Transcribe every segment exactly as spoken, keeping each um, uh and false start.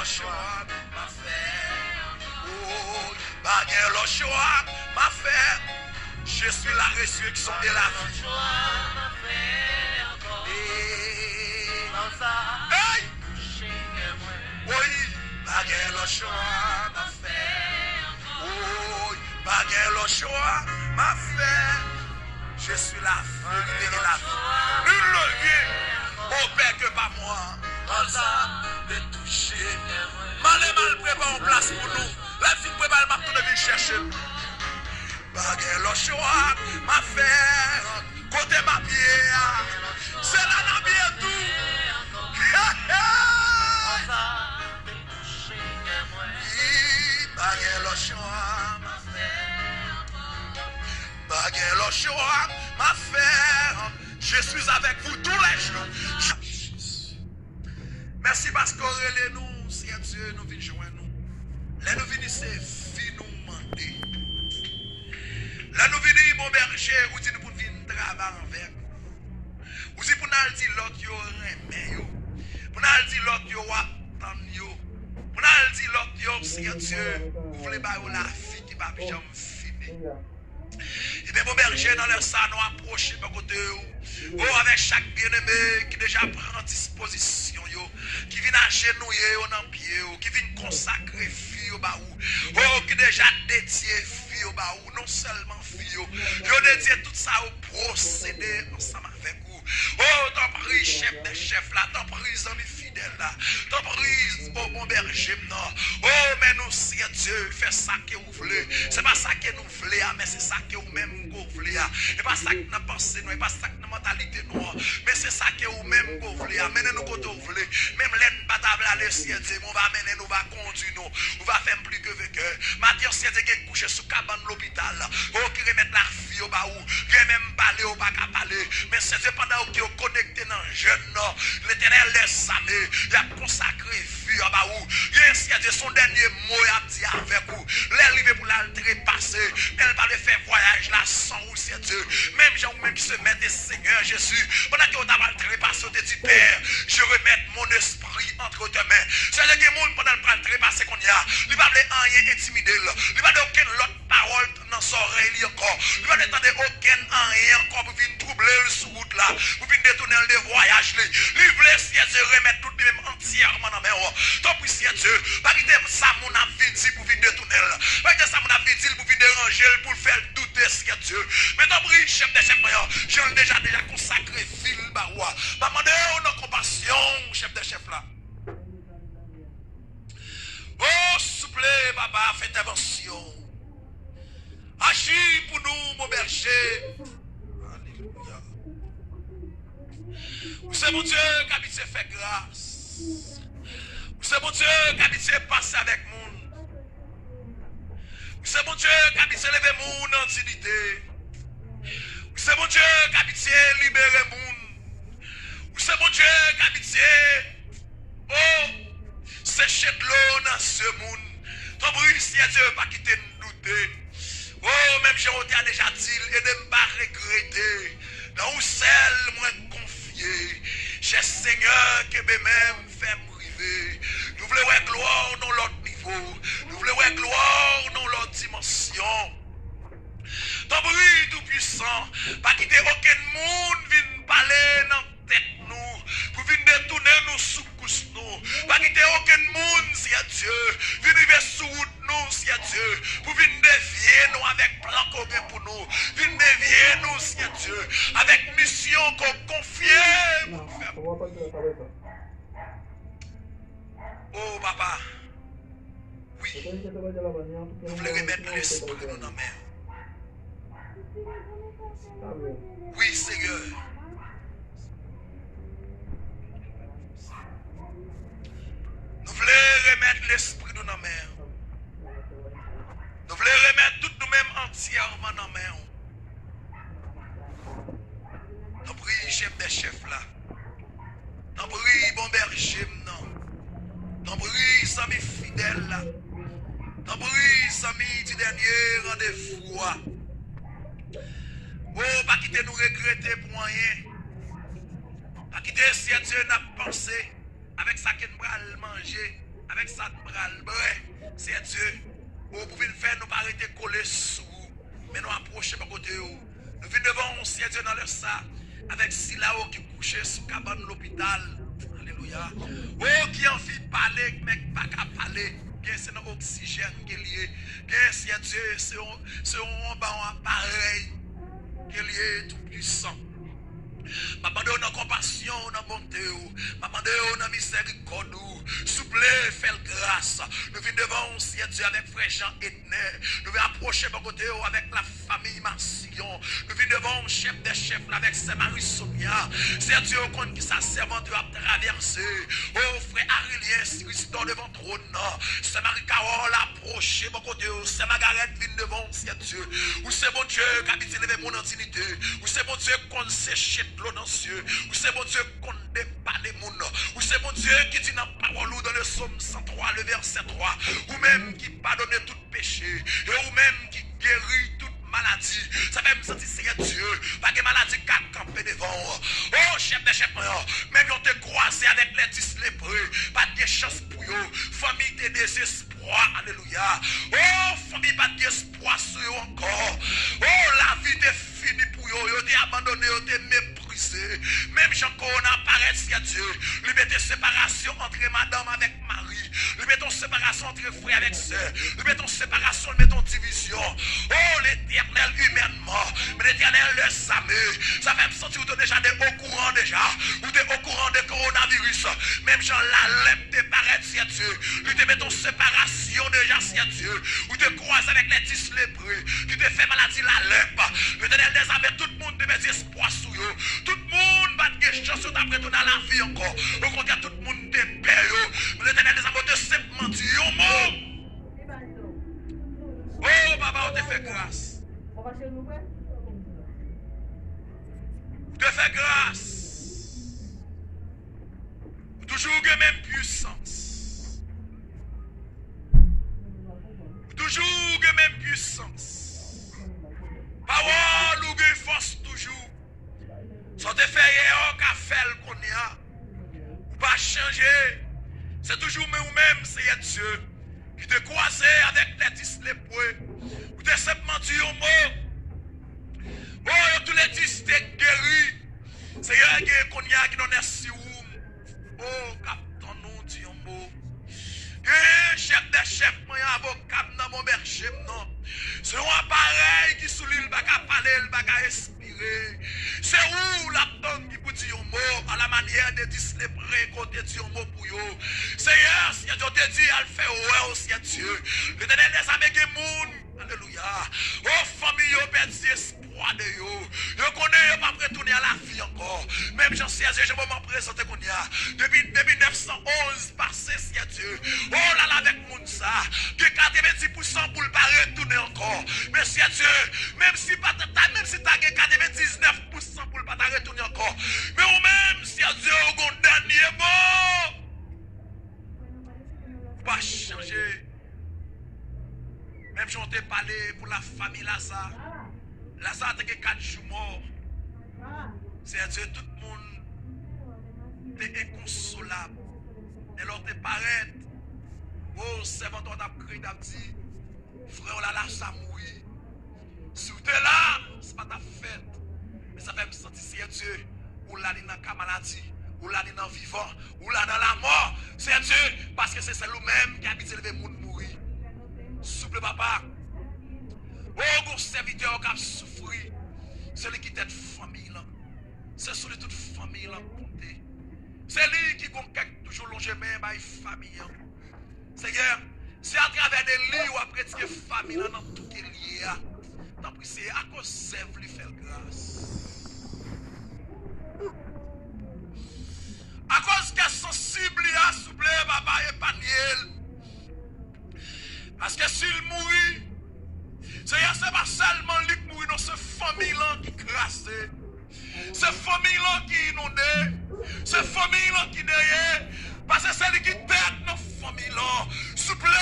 Chwa m ap fè. Oh, pa gen lòt chwa m ap fè. Je suis la résurrection et la vie. Hey! Woy, pa gen lòt chwa m ap fè. Woy, pa gen lòt chwa m ap fè. Je suis la vérité et la vie. Nul ne vient au Père que par moi. Anza de touche. M ale m al prepare yon plas pou nou. Lè m fin prepare l, m ap tounen vin chèche nou. Pa gen lòt chwa m ap fè. Kote m ap ye a, se la n ap ye tou. Wi, pa gen lòt chwa m ap fè. Pa gen lòt chwa m ap fè. Je suis avec vous tous les jours. Mèsi paske w rele nou, Seyè Dye, nou vin jwenn ou. Lè nou vini, se vi nou mande. Lè nou vini, bon bèje, ou di nou pou n vin travay avèk ou. Ou di pou n al di lòt yo renmen yo. Pou n al di lòt yo w ap tann yo. Pou n al di lòt yo, Seyè Dye, ou vle ba yo lavi ki p ap janm fini. Ebyen, bon bèje, nan lè sa, nou apwoche bò kote w. O, avèk chak byeneme ki deja pran dispozisyon yo, ki vin ajenouye yo nan pye w, ki vin konsakre vi yo ba ou. O, ki deja dedye vi yo ba ou, non sèlman vi yo, yo dedye tout sa yo posede ansanm avèk ou. O, tanpri, chèf dè chèf la, tanpri, zanmi fidèl la, tanpri, o, bon bèje m nan. O, men nou, Seyè Dye, fè sa ke ou vle. Se pa sa ke nou vle a, men se sa ke ou menm ke w vle a. E pa sa k nan panse nou, e pa sa k nan mantalite nou an, men se sa ke ou menm ke w vle a. Mennen nou kote w vle. Menm lè n pa ta vle ale, Seyè Dye, men ou va mennen nou, ou va kondui nou, ou va fè n pli ke venkè. Maten an, Seyè Dye, gen k kouche sou kabann lopital, o, ki remèt lavi yo ba ou. Gen menm pale yo pa ka pale. Men, Seyè Dye, pandan yo, ke yo konekte nan jèn nan, Letènèl dèzame, y ap konsakre vi yo ba ou. Gen, Seyè Dye, se yon dènye mo y ap di avèk ou. Lè l rive pou l al trepase, men l pa vle fè vwayaj la san ou, Seyè Dye. Menm jan ou menm ki se Mèt e Senyè Jezi, pandan ke yo t ap al trepase, ou te di, Pè, je remèt mon esprit entre tes mains. Seyè Dye, gen moun pandan l pral trepase kounye a, li pa vle anyen entimide l. Li pa vle okenn lòt pawòl nan zòrèy li ankò. Li pa vle tande okenn anyen ankò pou vin twouble l sou wout la, pou vin detounen l de vwayaj li. Li vle, Seyè Dye, remèt tout li menm antyèman nan men w. Tanpri, Seyè Dye, pa kite sa moun ap vin di pou vin detounen l. Pa kite sa moun ap vin di l pou vin deranje l, pou l fè l doute, Seyè Dye. Men tanpri, chèf dè chèf mwen an, jan l deja, deja konsakre vi l ba ou a. M ap mande w nan konpasyon w, chèf dè chèf la. O, souple, papa, fè entèvansyon. Aji pou nou, bon bèje. Alelouya. Ou se Bondye k abitye fè gras. Ou se Bondye k abitye pase avèk moun. Ou se Bondye k abitye leve moun an diyite. Ou se Bondye k abitye libere moun. Ou se Bondye k abitye, o, seche dlo nan zye moun. Tanpri, Seyè Dye, pa kite n doute. O, menm jan w te a deja di l, ede m pa regrete. Nan ou sèl mwen konfye. Chè Senyè, kenbe men m, fè m rive. Nou vle wè glwa w nan yon lòt nivo. Nou vle wè glwa w nan yon lòt dimansyon. Tanpri, Toupwisan, pa kite okenn moun vin pale nan tèt nou, pou vin detounen nou sou kous nou. Pa kite okenn moun, Seyè Dye, vin rive sou wout nou, Seyè Dye, pou vin devye nou avèk plan ke w gen pou nou. Vin devye nou, Seyè Dye, avèk misyon ke w konfye pou n fè. O, Papa, wi. Nou vle remèt lespri nou nan men w. Wi, Senyè. Nou vle remèt lespri nou nan men w. Nou vle remèt tout nou menm antyèman nan men w. Tanpri, chèf dè chèf la. Tanpri, bon bèje m nan. Tanpri, zanmi fidèl la. Tanpri, zanmi di dènye randevou a. O, pa kite nou regrete pou anyen. Pa kite, Seyè Dye, n ap panse avèk sa ke n pral manje, avèk sa n pral bwè, Seyè Dye, o, pou vin fè nou pa rete kole sou ou, men nou apwoche bò kote w. Nou vin devan w, Seyè Dye, nan lè sa, avèk sila yo ki kouche sou kabann lopital. Alelouya. O, ki anvi pale, men k pa ka pale. Gen se nan oksijèn ke l ye. Gen, Seyè Dye, se yon, se yon anba yon aparèy ke l ye, Toupisan. M ap mande w nan konpasyon w, nan bonte w. M ap mande w nan mizèrikòd ou. Souple, fè l gras. Nou vin devan w, Seyè Dye, avèk frè Jean Edner. Nou vin apwoche bò kote w avèk lafanmi Masiyon. Nou vin devan w, chèf dè chèf la, avèk sè Marie Sonia. Seyè Dye, ou konn kisa sèvant yo ap travèse. O, frè Arilien, sirizidò devan twòn nan. Sè Marie Carole, apwoche bò kote w. Sè Magarèt vin devan w, Seyè Dye. Ou se Bondye k abitye leve moun an diyite. Ou se Bondye k konn seche dlo nan zye. Ou se Bondye k konn depale moun. Ou se Bondye ki di nan pawòl ou, dans le psaume cent trois, le verset trois, ou menm ki padone tout peche, e ou menm ki geri tout maladi. Sa fè m santi, Seyè Dye, pa gen maladi k ka kanpe devan w. O, chèf dè chèf mwen an, menm jan w te kwaze avèk lè dis lepre, pa t gen chans pou yo. Fanmi te dezespwa, alelouya. O, fanmi pa t gen espwa sou yo ankò. O, lavi te fini pou yo. Yo te abandone, yo te meprize. Menm jan kowona parèt, Seyè Dye, li mete separasyon antre madanm avèk mari. Li mete yon separasyon antre frè avèk sè. Li mete yon separasyon, li mete yon divizyon. O, Letènèl, imènman, men Letènèl dèzame, sa fè m santi ou te deja de, okouran deja. Ou te okouran de kowonaviris. Menm jan lalèp te parèt, Seyè Dye, li te mete yon separasyon deja, Seyè Dye. Ou te kwaze avèk lè dis lepre, ki te fè maladi lalèp. Letènèl dèzame, tout moun te pèdi espwa sou yo. Tout moun pa t gen chans yo t ap retounen a lavi ankò. Okontrè, tout moun te pè yo. Men Letènèl dèzame, ou te senpman di yon mo. O, papa, ou te fè gras. Ou te fè gras. Ou toujou gen menm pwisans. Ou toujou gen menm pwisans. Pawòl ou gen fòs toujou. Sa w te fè yè a, w ka fè l kounye a. Ou pa chanje. Se toujou men ou menm, Seyè Dye, ki te kwaze avèk lè dis lepre. Ou te senpman di yon mo. O, yo tou lè dis te geri. Seyè, gen kounye a ki nan nèsiwoum. O, k ap tann ou di yon mo. Gen chèf dè chèf mwen, avoka m nan, bon bèche m nan. Se yon aparèy ki sou li, l pa ka pale, l pa ka espire. Se ou l ap tann ki pou di yon mo, a la manyè de dis lepre ke w te di yon mo pou yo. Seyè, Seyè Dye, w te di, al fè wè w, Seyè Dye. Letènèl dèzame, gen moun, alelouya. O, fanmi yo pèdi espwa de yo. Yo konnen yo p ap retounen a lavi ankò. Menm jan Seyè Dye, jan moman prezante kounye a. Depi, depi nèf san onz pase, Seyè Dye. O, l al avèk moun sa. Gen katrevenndis pousan pou l pa retounen ankò. Men Seyè Dye, menm si pa ta, ta, menm si ta gen katrevendiznèf pousan pou l pa ta retounen ankò. Men ou menm, Seyè Dye, ou gon dènye mo. Ou pa chanje. Menm jan w te pale pou lafanmi Laza. Laza te gen kat jou mò. Seyè Dye, tout moun te enkonsolab. Men lè w te parèt, o, sèvant ou t ap kriye, t ap di, frè w la, Laza mouri. Si w te la, sa pa t ap fèt. Men sa fè m santi, Seyè Dye, ou la, li nan ka maladi, ou la, li nan vivan, ou la nan lamò. Seyè Dye, paske se sèl ou menm ki abitye leve moun mouri. Souple, papa. O, gon sèvitè w k ap soufri. Se li ki tèt fanmi lan. Se sou li tout fanmi lan konte. Se li ki gon kè k toujou lonje men bay fanmi an. Seyè, si atravè de li w ap retire fanmi lan nan tou ke l ye a, tanpri, Seyè, akoz zèv li, fè l gras. Akoz kè sansib li a, souple, papa, epanye l. Paske si l mouri, Seyè, se pa sèlman li k mouri, non, se fanmi lan ki kraze. Se fanmi lan ki inonde. Se fanmi lan ki deye. Paske se li ki tèt nan fanmi lan. Souple,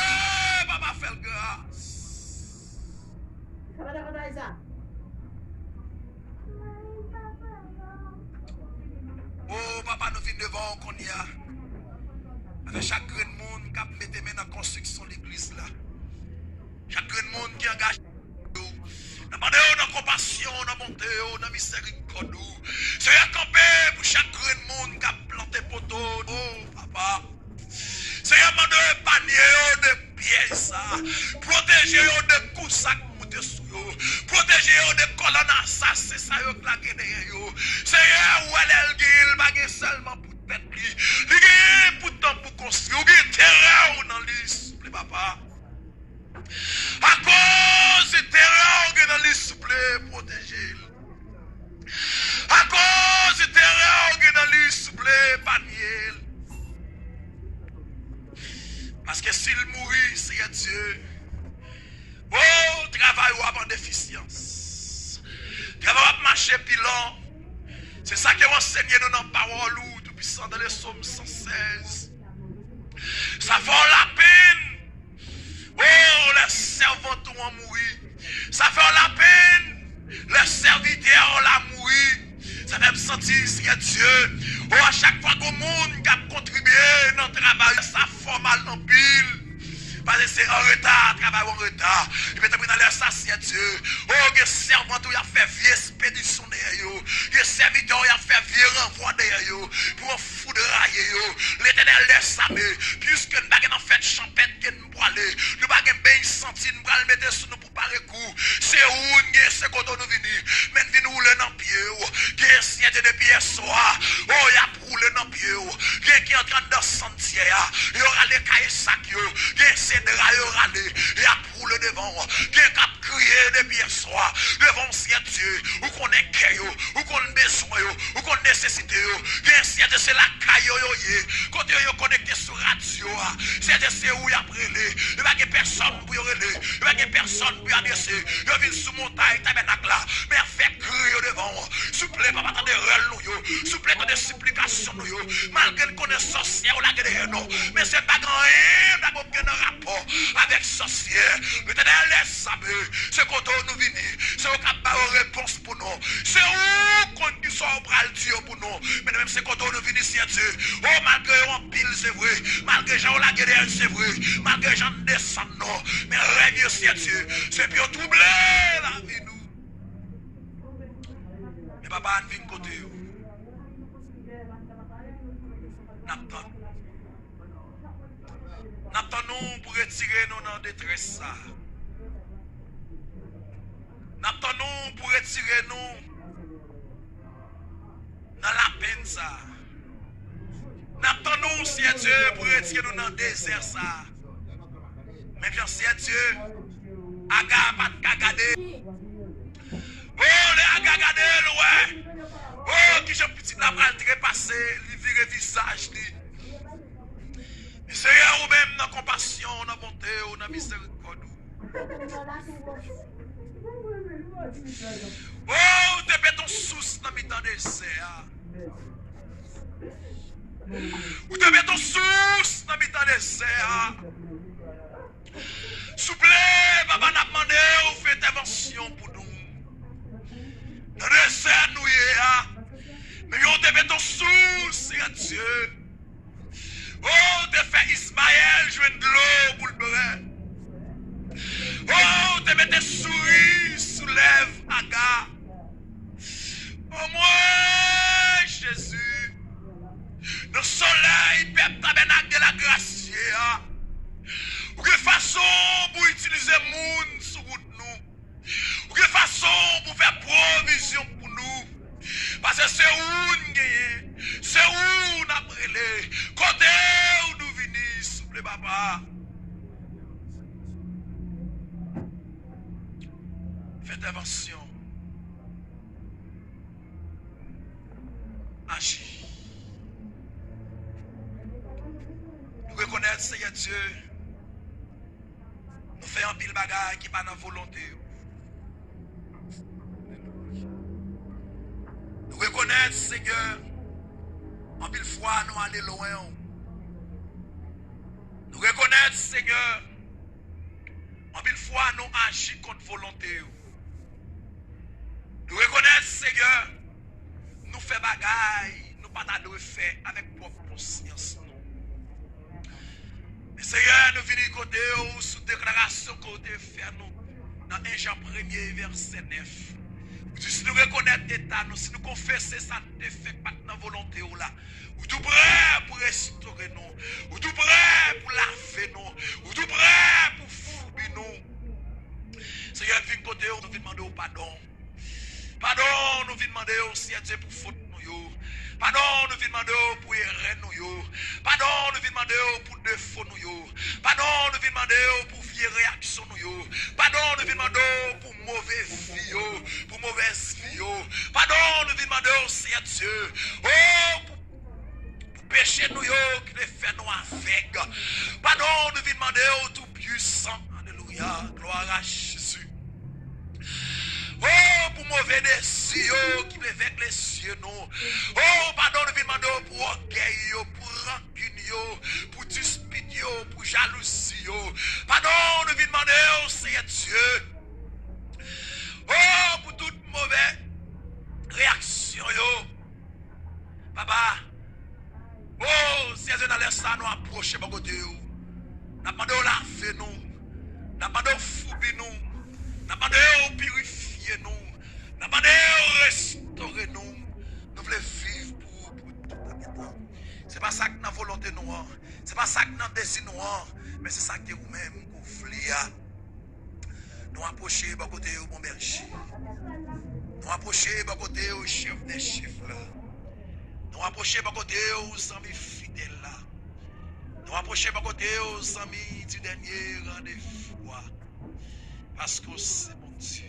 papa, fè l gras. O, papa, nou vin devan w kounye a. Fè chak grenn moun k ap mete men nan konstriksyon legliz la. Chak grenn moun ki angaje yo. N ap mande w nan konpasyon w, nan bonte w, nan mizèrikòd ou. Seyè, kanpe pou chak grenn moun k ap plante poto, o Papa. Seyè, mande w epanye yo de pyèj sa. Pwoteje yo de kou sa k moute sou yo. Pwoteje yo de kòlòn asasen sa yo k lage dèyè yo. Seyè, ou wè lè l genyen, l pa gen sèlman pou tèt li. Li genyen pou tan pou konstwi. Ou gen teren w nan li, souple, Papa. Akoz teren w gen nan li, souple, pwoteje l. Akoz teren w gen nan li, souple, epanye l. Paske si l mouri, Seyè Dye, o, travay ou ap an defisyans. Travay ou ap mache pi lan. Se sa ke w ansenye nou nan pawòl ou, Toupisan, nan le Sòm san sèz. Sa fè w lapenn. O, lè sèvant ou an mouri. Sa fè w lapenn. Lè sèvitè w la mouri. Sa fè m santi, Seyè Dye, o, a chak fwa gon moun k ap kontribye nan travay sa, fè w mal anpil. Paske se an reta, travay ou an reta. Epi tanpri nan lè sa, Seyè Dye, o, gen sèvant ou y ap fè vye espedisyon dèyè yo. Gen sèvitè ou y ap fè vye ranvwa dèyè yo. Pou yo foudraye yo. Letènèl dèzame, piske n pa gen nan fèt chanpèt ke n pwale, nou pa gen beny santi n pral mete sou nou pou pare kou. Se ou n gen, se kote w nou vini. Men n vin woule nan pye w. Gen sèten depi yèswa, o, y ap woule nan pye w. Gen ki antre anndan santyè a. Yo rale kay sak yo. Gen se dra yo rale. Y ap woule devan w. Gen k ap kriye depi yèswa devan w, Seyè Dye. Ou konnen kè yo. Ou konn bezwen yo. Ou konn nesesite yo. Gen sèten se lakay yo yo ye. Kote yo, yo konekte sou radyo a. Sèten se ou y ap rele. Yo pa gen pèsòn pou yo rele. Yo pa gen pèsòn pou yo adrese. Yo vin sou montay tabènak la. Men y ap fè kri yo devan w. Souple, Papa, tande rèl nou yo. Souple, tande siplikasyon nou yo. Malgre n konnen sòsyè ou lage dèyè nou. Men se pa gen anyen n ap gen nan rapò avèk sòsyè. Letènèl dèzame, se kote w nou vini. Se ou k ap ba yo repons pou nou. Se ou konn kisa w pral di yo pou nou. Men nou menm se kote w nou vini, Seyè Dye. O, malgre yo anpil, se vre. Malgre jan w lage dèyè n, se vre. Malgre jan n desann nou. Men rèv yo, Seyè Dye, se pou yo twouble lavi nou. Men Papa, n vin kote yo. N ap tann. N ap tann ou pou retire nou nan detrès sa. N ap tann ou pou retire nou nan lapenn sa. N ap tann ou, Seyè Dye, pou retire nou nan dezè sa. Menm jan, Seyè Dye, Aga pa t ka gade. O, lè Aga gade, l wè. O, kijan pitit la pral trepase, li vire vizaj li. Seyè, ou menm nan konpasyon w, nan bonte w, nan mizèrikòd ou. O, ou te mete yon sous nan mitan dezè a. Ou te mete yon sous nan mitan dezè a. Souple, Papa, n ap mande w fè entèvansyon pou nou. Nan dezè nou ye a, men ou te mete yon sous, Seyè Dye. O, ou te fè Ismayèl jwenn dlo pou l bwè. O, ou te mete souri sou lèv Aga. O mwen, Jezi, nan solèy pèp Tabènak de la Gras ye a, ou gen fason pou itilize moun sou wout nou. Ou gen fason pou fè pwovizyon pou nou. Paske se ou n genyen, se ou n ap rele. Kote w nou vini, souple, Papa. Fè entèvansyon. Aji. Nou rekonèt, Seyè Dye, nou fè anpil bagay ki pa nan volonte w. Nou rekonèt, Senyè, anpil fwa nou ale lwen w. Nou rekonèt, Senyè, anpil fwa nou aji kont volonte w. Nou rekonèt, Senyè, nou fè bagay nou pa ta dwe fè avèk pwòp konsyans nou. Senyè, nou vini kote w sou deklarasyon ke w te fè nou nan en Jan premye vèsè nèf. Ou di, si nou rekonèt eta nou, si nou konfese sa nou te fè k pa t nan volonte w la, ou tou prè pou restore nou, ou tou prè pou lave nou, ou tou prè pou foubi nou. Senyè, n vin kote w, nou vin mande w padon. Padon, nou vin mande w, Senyè Dye, pou fot nou yo. Padon, nou vin mande w pou erè nou yo. Padon, nou vin mande w pou defo nou yo. Padon, nou vin mande w pou vye reyaksyon nou yo. Padon, nou vin mande w pou move vi yo, pou movèz vi yo. Padon, nou vin mande w, Senyè Dye, o, pou, pou peche nou yo ki te fè nou avèg. Padon, nou vin mande w, Toupwisan. Alelouya. Glwa a Jezi. O, pou move dezi yo ki vle vègle zye nou. O, padon, nou vin mande w pou ògèy yo, pou rankin yo, pou dispit yo, pou jalouzi yo. Padon, nou vin mande w, Senyè Dye. O, pou tout move reyaksyon yo. Papa, o, Senyè Dye, nan lè sa a, nou apwoche bò kote w. N ap mande w lave nou. N ap mande w foubi nou. N ap mande w pirifye nou. N ap mande w restore nou. Nou vle viv pou ou pou tout tan. Se pa sa k nan volonte nou an. Se pa sa k nan dezi nou an. Men se sa ke ou menm ke w vle a. Nou apwoche bò kote w, bon bèje. Nou apwoche bò kote w, chèf dè chèf la. Nou apwoche bò kote w, zanmi fidèl la. Nou apwoche bò kote w, zanmi di dènye randevou a. Paske w se Bondye.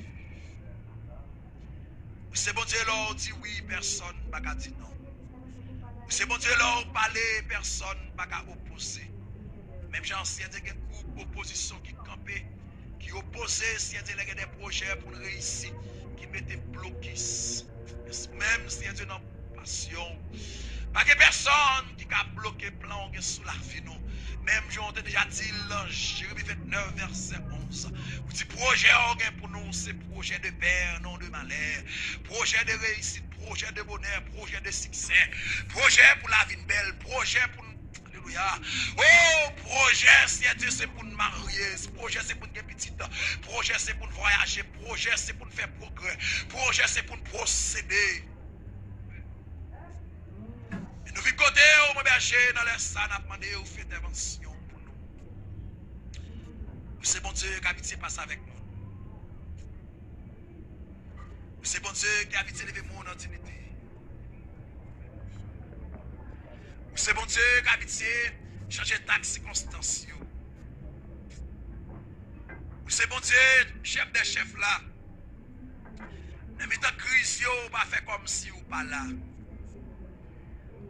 Ou se Bondye, lè w di wi, pèsonn pa ka di non. Ou se Bondye, lè w pale, pèsonn pa ka opoze. Menm jan, Senyè Dye, gen gwoup opozisyon ki kanpe, ki opoze, Senyè Dye, lè gen de pwojè pou n reyisi, ki mete blokis. Menm, Senyè Dye, nan pasyon w, pa gen pèsonn ki ka bloke plan w gen sou lavi nou. Menm jan w te deja di l nan Jeremi vennèf, vèsè onz, ou di pwojè w gen pou nou se pwojè de pè, non de malè, pwojè de reyisit, pwojè de bonè, pwojè de siksè, pwojè pou lavi n bèl, pwojè pou n, alelouya. O, pwojè, Senyè Dye, se pou n marye, pwojè se pou n gen pitit, pwojè se pou n vwayaje, pwojè se pou n fè pwogrè, pwojè se pou n pwosede. E nou vin kote w, mon bèje, nan lè sa a, n ap mande w fè entèvansyon pou nou. Ou se Bondye k abitye pase avèk moun. Ou se Bondye ki abitye leve moun an diyite. Ou se Bondye k abitye chanje eta ak sikonstans yo. Ou se Bondye, chèf dè chèf la. Nan mitan kriz yo, ou pa fè kòmsi ou pa la.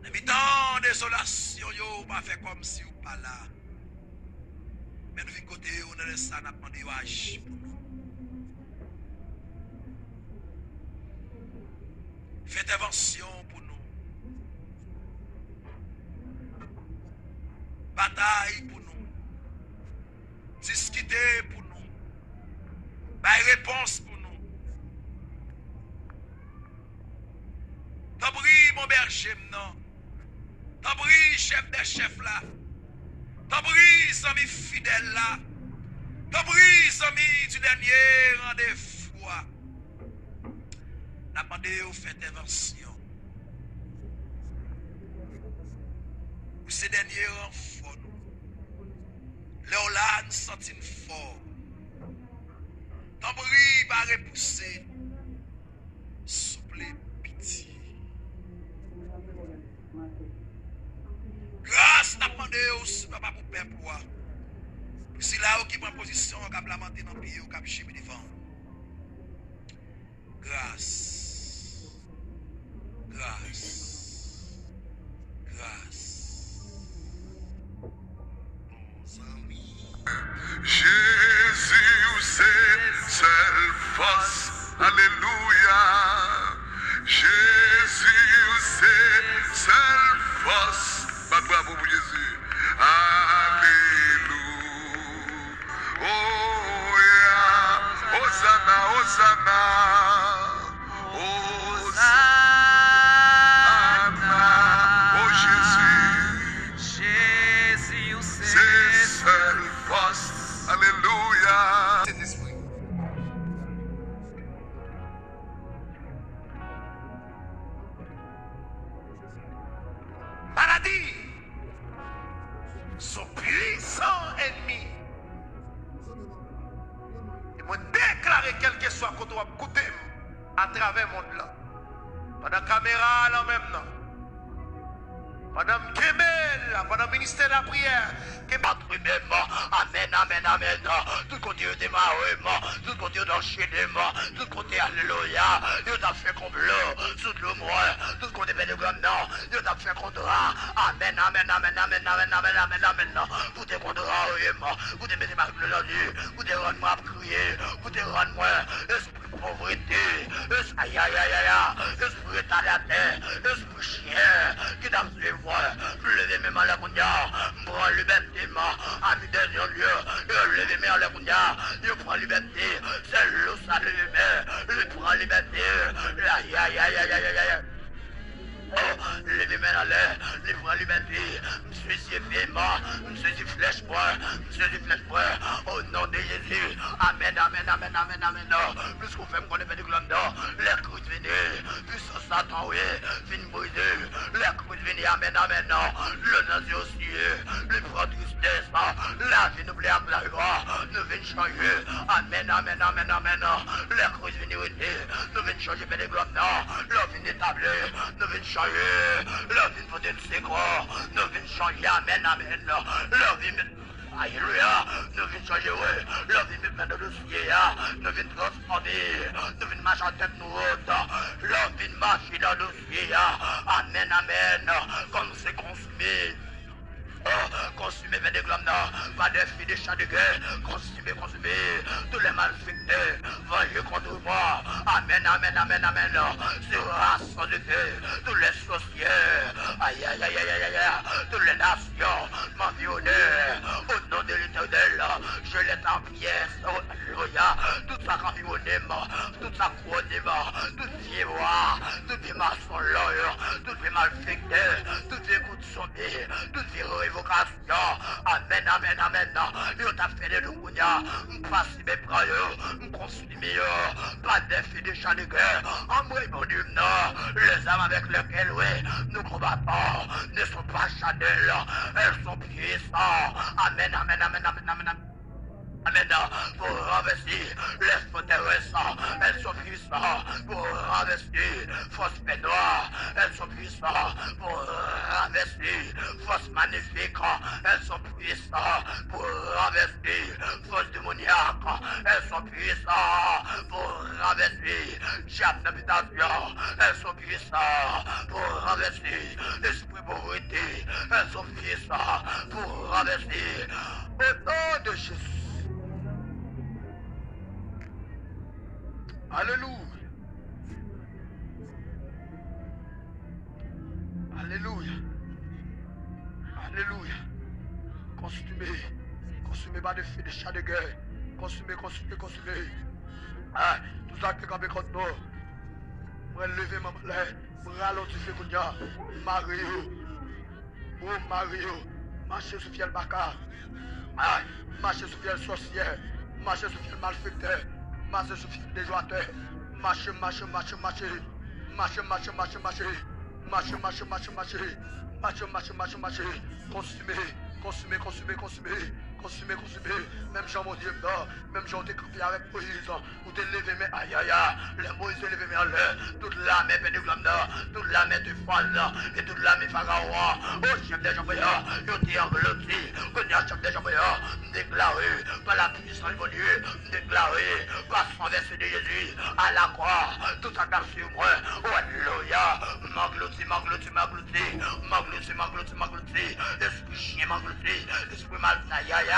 Nan mitan dezolasyon yo, ou pa fè kòmsi ou pa la. Men nou vin kote w nan lè sa a, n ap mande w aji pou nou. Fè entèvansyon pou nou. Batay pou nou. Diskite pou nou. Bay repons pou nou. Tanpri, mon bèje m nan. Tanpri, chèf dè chèf la. Tanpri, zanmi fidèl la. Tanpri, zanmi di dènye randevou a. N ap mande w fè entèvansyon. Ou se dènye ranfò nou. Lè w la, n santi n fò. Tanpri, pa repouse n. Souple, piti. Gras n ap mande w, Papa, pou pèp ou a. Pou sila yo ki pran pozisyon, k ap lamante nan pye yo, k ap jemi devan w. Gras. Gras. Gras. Bon zanmi. Jezi, ou se sèl fòs. Alelouya. Jezi, ou se sèl fòs. Bat bravo pou Jezi. Alelouya. Oya. Ozana, ozana. Ozana. Son pwisan ènmi. E mwen deklare, kèlkeswa kote w ap koute m atravè mond lan, pandan kamera a nan men m nan, pandan m kenbe l la, pandan ministè lapriyè kenbe m. Amèn, amèn, amèn. Tout kote yo demare m, tout kote yo t anchene m, tout kote, alelouya, yo t ap fè konplo sou do mwen, tout kote pèdegram nan, yo t ap fè kontra. Amèn, amèn, amèn, amèn, amèn, amèn, amèn, amèn. Pou te kontrare m, pou te mete m ak glè nan je, pou te rann mwen ap kriye, pou te rann mwen espri povrete, es-, ayayayaya, espri retalyatè, espri chen ki t ap swiv mwen. M leve men m anlè kounye a, m pran libète m, ami dènye lye, yo leve men anlè kounye a, yo pran libète, sèl lou sa leve men, li pran libète, ayayayayayaya. Oh, leve men anlè, li pran libète. M sezi epè m, m sezi flèch mwen, m sezi flèch mwen. O non de Jezi. Amèn, amèn, amèn, amèn, amèn. Piske w fè m konnen, pèdegram nan, lè Kris vini, pwisans Satan, wi, fin brize. Lè Kris vini, amèn, amèn. Dlo nan zye yo siye, li pran tristès. Lavi nou ple ak lajwa, nou vin chanje. Amèn, amèn, amèn, amèn. Lè Kris vini, rete, nou vin chanje, pèdegram nan. Lè w vin etabli, nou vin chanje. Lè w vin pote n sekou, nou vin chanje. Amèn, amèn. Lè w vin met, alelouya, nou vin chanje, wi. Lè w vin met men nan dosye a, nou vin transfòme, nou vin mache ak tèt nou wot. Lè w vin mache nan dosye a, amèn, amèn. Kòm se konsime. Oh, konsime, pèdegram nan, pa de fi, de cha, de gè. Konsime, konsime tout lè malfektè vanje kont mwen. Amèn, amèn, amèn, amèn. Se ras de fè, tout lè sòsyè, ayayayayaya, tout lè nasyon m anviwonnen. O non de Letènèl, je lèt an pyès. Oh, alelouya. Tout sa k anviwonnen m, tout sa k kouwonnen m, tout vye wa, tout vye masonlòy, tout vye malfektè, tout vye kout zonbi, tout vye revokasyon. Amèn, amèn, amèn. Yo t ap fè de nou kounye a. M pa simen pran yo. M konsime yo pa de fi, de cha, de gè. Anmwey, Bondye m nan, les armes avec lesquelles, oui, nous combattons ne sont pas charnelles, elles sont puissantes. Amèn, amèn, amèn, amèn, amèn, amèn. Amèn. Pour renverser les forteresses, elles sont puissantes. Pour renverser force pènwa, elles sont puissantes. Pour renverser force magnifique, elles sont puissantes. Pour renverser force démoniaque, elles sont puissantes. Pour renverser diable d'habitation, elles sont puissantes. Pour renverser esprit pauvreté, elles sont puissantes. Pour renverser au nom de Jésus. Alelouya. Alelouya. Alelouya. Konsime. Konsime pa de fi, de cha, de gè. Konsime, konsime, konsime. Ah, tout sa ki te kanpe kont nou. Mwen leve men m anlè. Mwen rale yon dife kounye a. Mare yo. O mare yo, mache sou fyèl baka. Ay, mache sou fyèl sòsyè, mache sou fyèl malfektè, mache sou fyèl dejwatè. Mache, mache, mache, mache. Mache, mache, mache, mache. Mache, mache, mache, mache. Mache, mache, mache, mache. Konsime, konsime, konsime, konsime. Konsime, konsime. Menm jan Bondye m nan, menm jan w te kanpe avèk Moyiz. Ou te leve men, ayaya, lè Moyiz te leve men anlè, tout lame pèdegram nan, tout lame Tefàn nan, e tout lame Farawon an, o chèf dè zanmi an, yo te angloti. Kounye a, chèf dè zanmi an, m deklare, pa la pwisans de Bondye, m deklare, pa san vèse de Jezi, a la kwa, tout sa k ap swiv mwen, o alelouya, m angloti, m angloti, m angloti, m angloti, m angloti, m angloti, espri chen m angloti, espri mal, ayaya,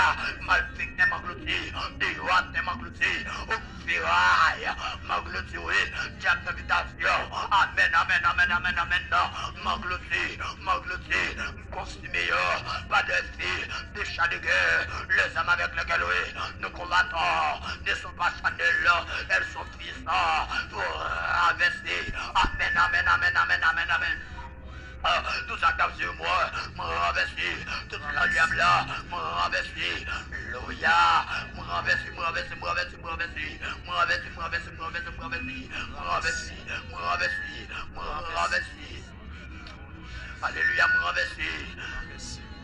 malfektè m angloti, dejwatè m angloti, o Feray, m angloti, wi, dyab nan bitasyon. Amèn, amèn, amèn, amèn, amèn. M angloti, m angloti, m konsime yo pa de fi, de cha, de gè. Les armes avec lesquelles, oui, nous combattons ne sont pas charnelles, elles sont puissantes pour renverser. Amèn, amèn, amèn, amèn, amèn, amèn. Ah, tout sa k ap swiv mwen, mwen ranvèse. Tout plan dyab la, mwen ranvèse. Alelouya. Mwen ranvèse, mwen ranvèse, mwen ranvèse, mwen ranvèse. Mwen ranvèse, mwen ranvèse, mwen ranvèse, mwen ranvèse. Mwen ranvèse, mwen ranvèse, mwen ranvèse. Alelouya, mwen ranvèse.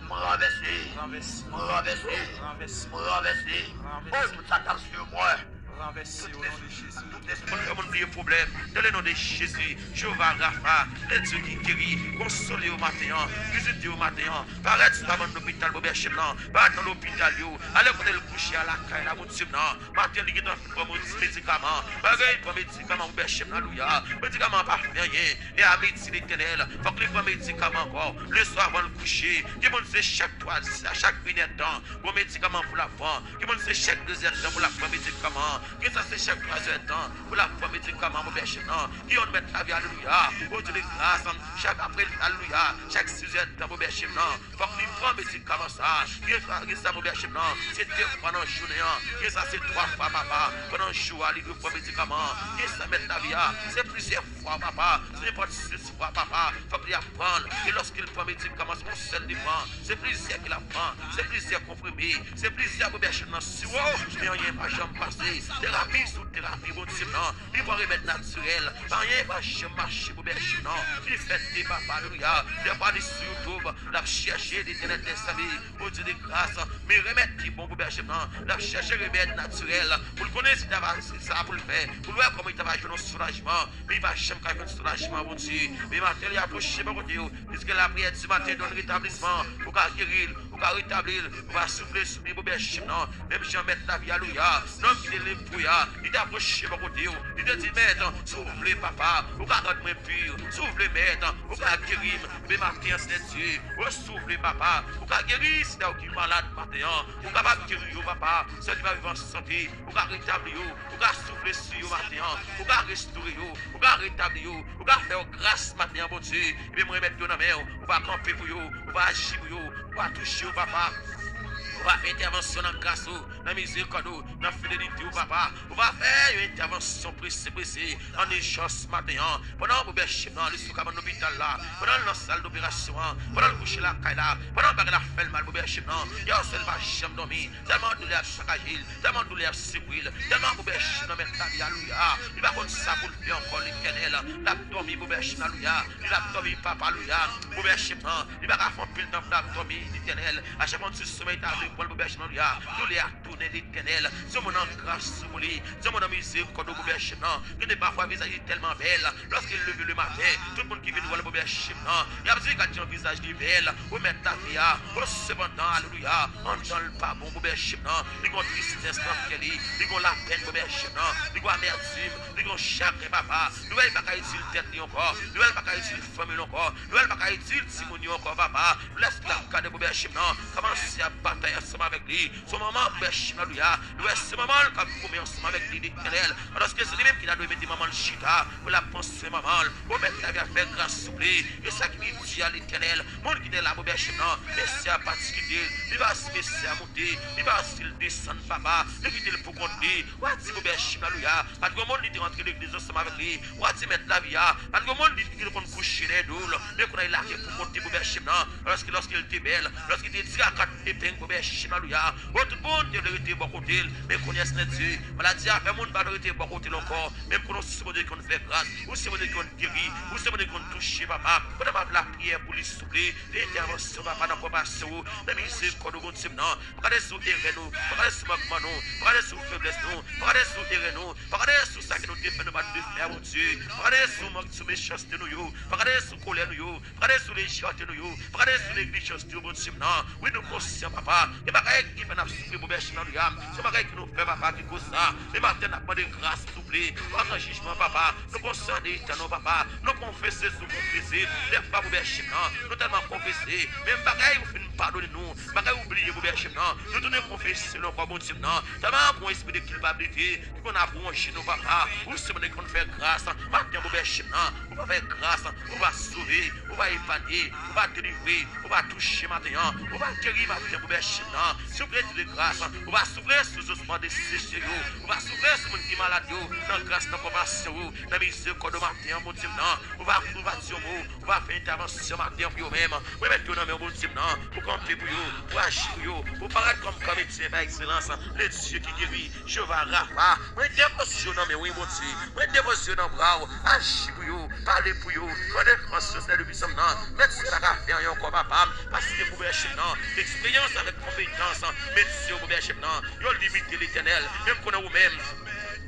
M Ranvèse. Ranvèse. Ranvèse. Ranvèse. Ranvèse. Oh, tout sa k ap swiv mwen. Ranvèse o non de Jezi. Tout espri fè moun bliye pwoblèm. Dans le nom de Jésus, Jewova Rafa, le Dieu qui guérit, konsole yo maten an, vizite yo maten an, parèt sou kabann lopital Bòbè Chèf lan, parèt nan lopital yo, ale kote l kouche a lakay la, Bondye m nan, maten li gentan fin pran medikaman, bagay pran medikaman Bòbè Chèf lan, alelouya, medikaman an pa fè anyen, e a midi Letènèl, fòk li pran medikaman ankò, leswa avan l kouche, gen moun se chak twa, chak inèdtan, gon medikaman pou l ap pran. Gen moun se chak dezèdtan pou l ap pran medikaman. Gen sa se chak twazèdtan pou l ap pran medikaman, Bòbè Chèf lan. Gen yonn mèt lavi, alelouya. Bondye de gras, chak apre, alelouya. Chak sizèdtan, Bòbè Chèf lan. Fòk li pran medikaman sa. Gen sa, gen sa, Bòbè Chèf lan. Se de fwa nan jounen an. Gen sa se twa fwa, papa. Pandan jou a, li dwe pran medikaman. Gen sa mèt lavi a. Se plizyè fwa, papa. Se nenpòt sis fwa, papa. Fòk li ap pran. E lòske l pran medikaman, se yon sèl li pran. Se plizyè ke l ap pran. Se plizyè konprime. Se plizyè Bòbè Chèf lan siwo. Men anyen pa janm pase. Terapi sou terapi, Bondye m nan. Li pran remèd natirèl. Men anyen pa janm mache, Bòbè Chèf lan. Li fè de papa, alelouya. Dèfwa li sou YouTube. L ap chèche Letènèl dèzame. Bondye de gras, men remèd ki bon pou Bòbè Chèf lan, l ap chèche remèd natirèl, pou l konnen si ta va, se sa pou l fè, pou l wè kòman li ta va jwenn yon soulajman, men li pa janm ka jwenn soulajman, Bondye. Men maten, li apwoche bò kote w, piske lapriyè di maten donn retablisman, ou ka geri l, ou ka retabli l, ou ka soufle sou li, Bòbè Chèf lan, menm jan mèt lavi, alelouya, nonm ki te lebre a, li te apwoche bò kote w, li te di, Mèt, si w vle, papa, ou ka rann mwen pi, si w vle, Mèt, ou ka geri m, men maten an, Seyè Dye, o, si w vle, papa, ou ka geri sila yo ki malad maten an. Ou kapab geri yo, papa. Sila ki pa viv an sante, ou ka retabli yo. Ou ka soufle sou yo maten an. Ou ka restore yo. Ou ka retabli yo. Ou ka fè yo gras maten an, Bondye. Ebyen, mwen remèt yo nan men w. Ou va kanpe pou yo. Ou va aji pou yo. Ou va touche yo, papa. Ou va fè entèvansyon nan gras ou, nan mizerikòd ou, nan fidelite ou, papa. Ou va fè yon entèvansyon prese, prese, an ijans maten an. Pandan Bòbè Chèf lan, li sou kabann lopital la, pandan l nan sal doperasyon an, pandan l kouche lakay la, pandan bagay la fè l mal, Bòbè Chèf lan, gen yon sèl pa janm dòmi, tèlman doulè ap sakaje l, tèlman doulè ap sekwe l, tèlman Bòbè Chèf lan mèt lavi, alelouya, li pa konn sa pou l fè ankò, Letènèl, l ap dòmi, Bòbè Chèf lan, alelouya, li l ap dòmi, papa, alelouya, Bòbè Chèf lan, li pa ka fè anpil tan pou l ap dòmi, Letènèl, a chak fwa yon ti somèy ta vle pran l, Bòbè Chèf lan, alelouya, doulè a tounen, Letènèl. Se yon moun an gras sou li. Se yon moun an mizerikòd, Bòbè Chèf lan. Gen de pafwa vizaj li tèlman bèl. Lòske l leve lematen, tout moun ki vin wè l, Bòbè Chèf lan, y ap di, Gad jan vizaj li bèl. O mèt lavi a. O sepandan, alelouya, anndan l pa bon, Bòbè Chèf lan. Li gen yon tristès nan kè li. Li gen yon lapèn, Bòbè Chèf lan. Li gen yon amètim. Li gen yon chagren, papa. Li wè li pa ka itil tèt li ankò. Li wè li pa ka itil fanmi l ankò. Li wè li pa ka itil timoun yo ankò, papa. Lè l ap gade, Bòbè Chèf lan, kòman se ap batay ansanm avèk li. Se manman Bòbè Chèf lan, alelouya. Li wè se manman l k ap goumen ansanm avèk li, Letènèl. Alòske se li menm ki ta dwe mete manman l chita pou l ap pran swen manman l. O mèt lavi a, fè gras, souple. E sa ki pi di a, Letènèl, moun ki te la, Bòbè Chèf lan, mesye a pati kite l. Li pa si mesye a moute, li pa si l desann, papa. Li kite l pou kont li. W a di, Bòbè Chèf lan, alelouya, pa t gen moun li te rantre legliz ansanm avèk li. W a di, mèt lavi a, pa t gen moun li te konn kouche dèyè do l. Men kounye a, li lage pou kont li, Bòbè Chèf lan. Alòske lòske l te bèl, lòske l te di a kat epeng, Bòbè Chèf lan, alelouya. O, tout moun te vle rete bò kote l. Men kounye a, Seyè Dye, maladi a fè moun pa vle rete bò kote l ankò. Men konnen w se Bondye ki konn fè gras, ou se Bondye ki konn geri, ou se Bondye ki konn touche, papa. Pandan m ap lapriyè pou li, souple, fè entèvansyon, papa, nan konpasyon ou, nan mizerikòd ou, Bondye m nan. Pa gade sou erè nou, pa gade sou mankman nou, pa gade sou feblès nou, pa gade sou erè nou, pa gade sou sa ke nou te fè, nou pa t dwe fè a, Bondye. Pa gade sou mank, sou mechanste nou yo, pa gade sou kolè nou yo, pa gade sou lejète nou yo, pa gade sou neglijans nou yo, Bondye m nan. Wi, nou konsyan, papa. Gen bagay ki fè n ap soufri, Bòbè Chèf lan, alelouya. Se yon bagay ke nou fè, papa, ki koz sa. Men maten, n ap mande gras, souple. Pa pran jijman, papa. Nou konsyan de eta nou, papa. Nou konfese sou konfese. Dèfwa, Bòbè Chèf lan, nou tèlman konfese. Men bagay ou fin padone nou. Bagay ou bliye, Bòbè Chèf lan. Nou tounen konfese nou ankò, Bondye m nan. Tèlman gon espri de kilpabilite ki konn ap wonje nou, papa. Ou se Bondye ki konn fè gras. Maten, Bòbè Chèf lan, ou va fè gras. Ou va sove. Ou va epanye. Ou va delivre. Ou va touche maten an. Ou va geri maten, Bòbè Chèf lan. Souple, de gras. Ou va souple sou osman deseche yo. Ou va souple sou moun ki malad yo. Nan gras, nan konpasyon ou, nan mizerikòd ou maten an, Bondye m nan. Ou va, ou va di yon mo. Ou va fè entèvansyon. benediksyon maten an pou yo menm. Mwen met yo nan men w, Bondye m nan, pou kanpe pou yo, pou aji pou yo, pou parèt kòm gran medsen pa ekselans, le Dye ki geri, Jewova Rafa. Mwen depoze yo nan men w, wi, Bondye. Mwen depoze yo nan bra w. Aji pou yo, pale pou yo. Fè delivrans yo, Senyè Debisonm nan. Medsen pa ka fè anyen ankò, papa m, paske Bondye m nan, eksperyans avèk konpetans medsen yo, Bondye m nan, yo limite, Letènèl. Men m konnen ou menm,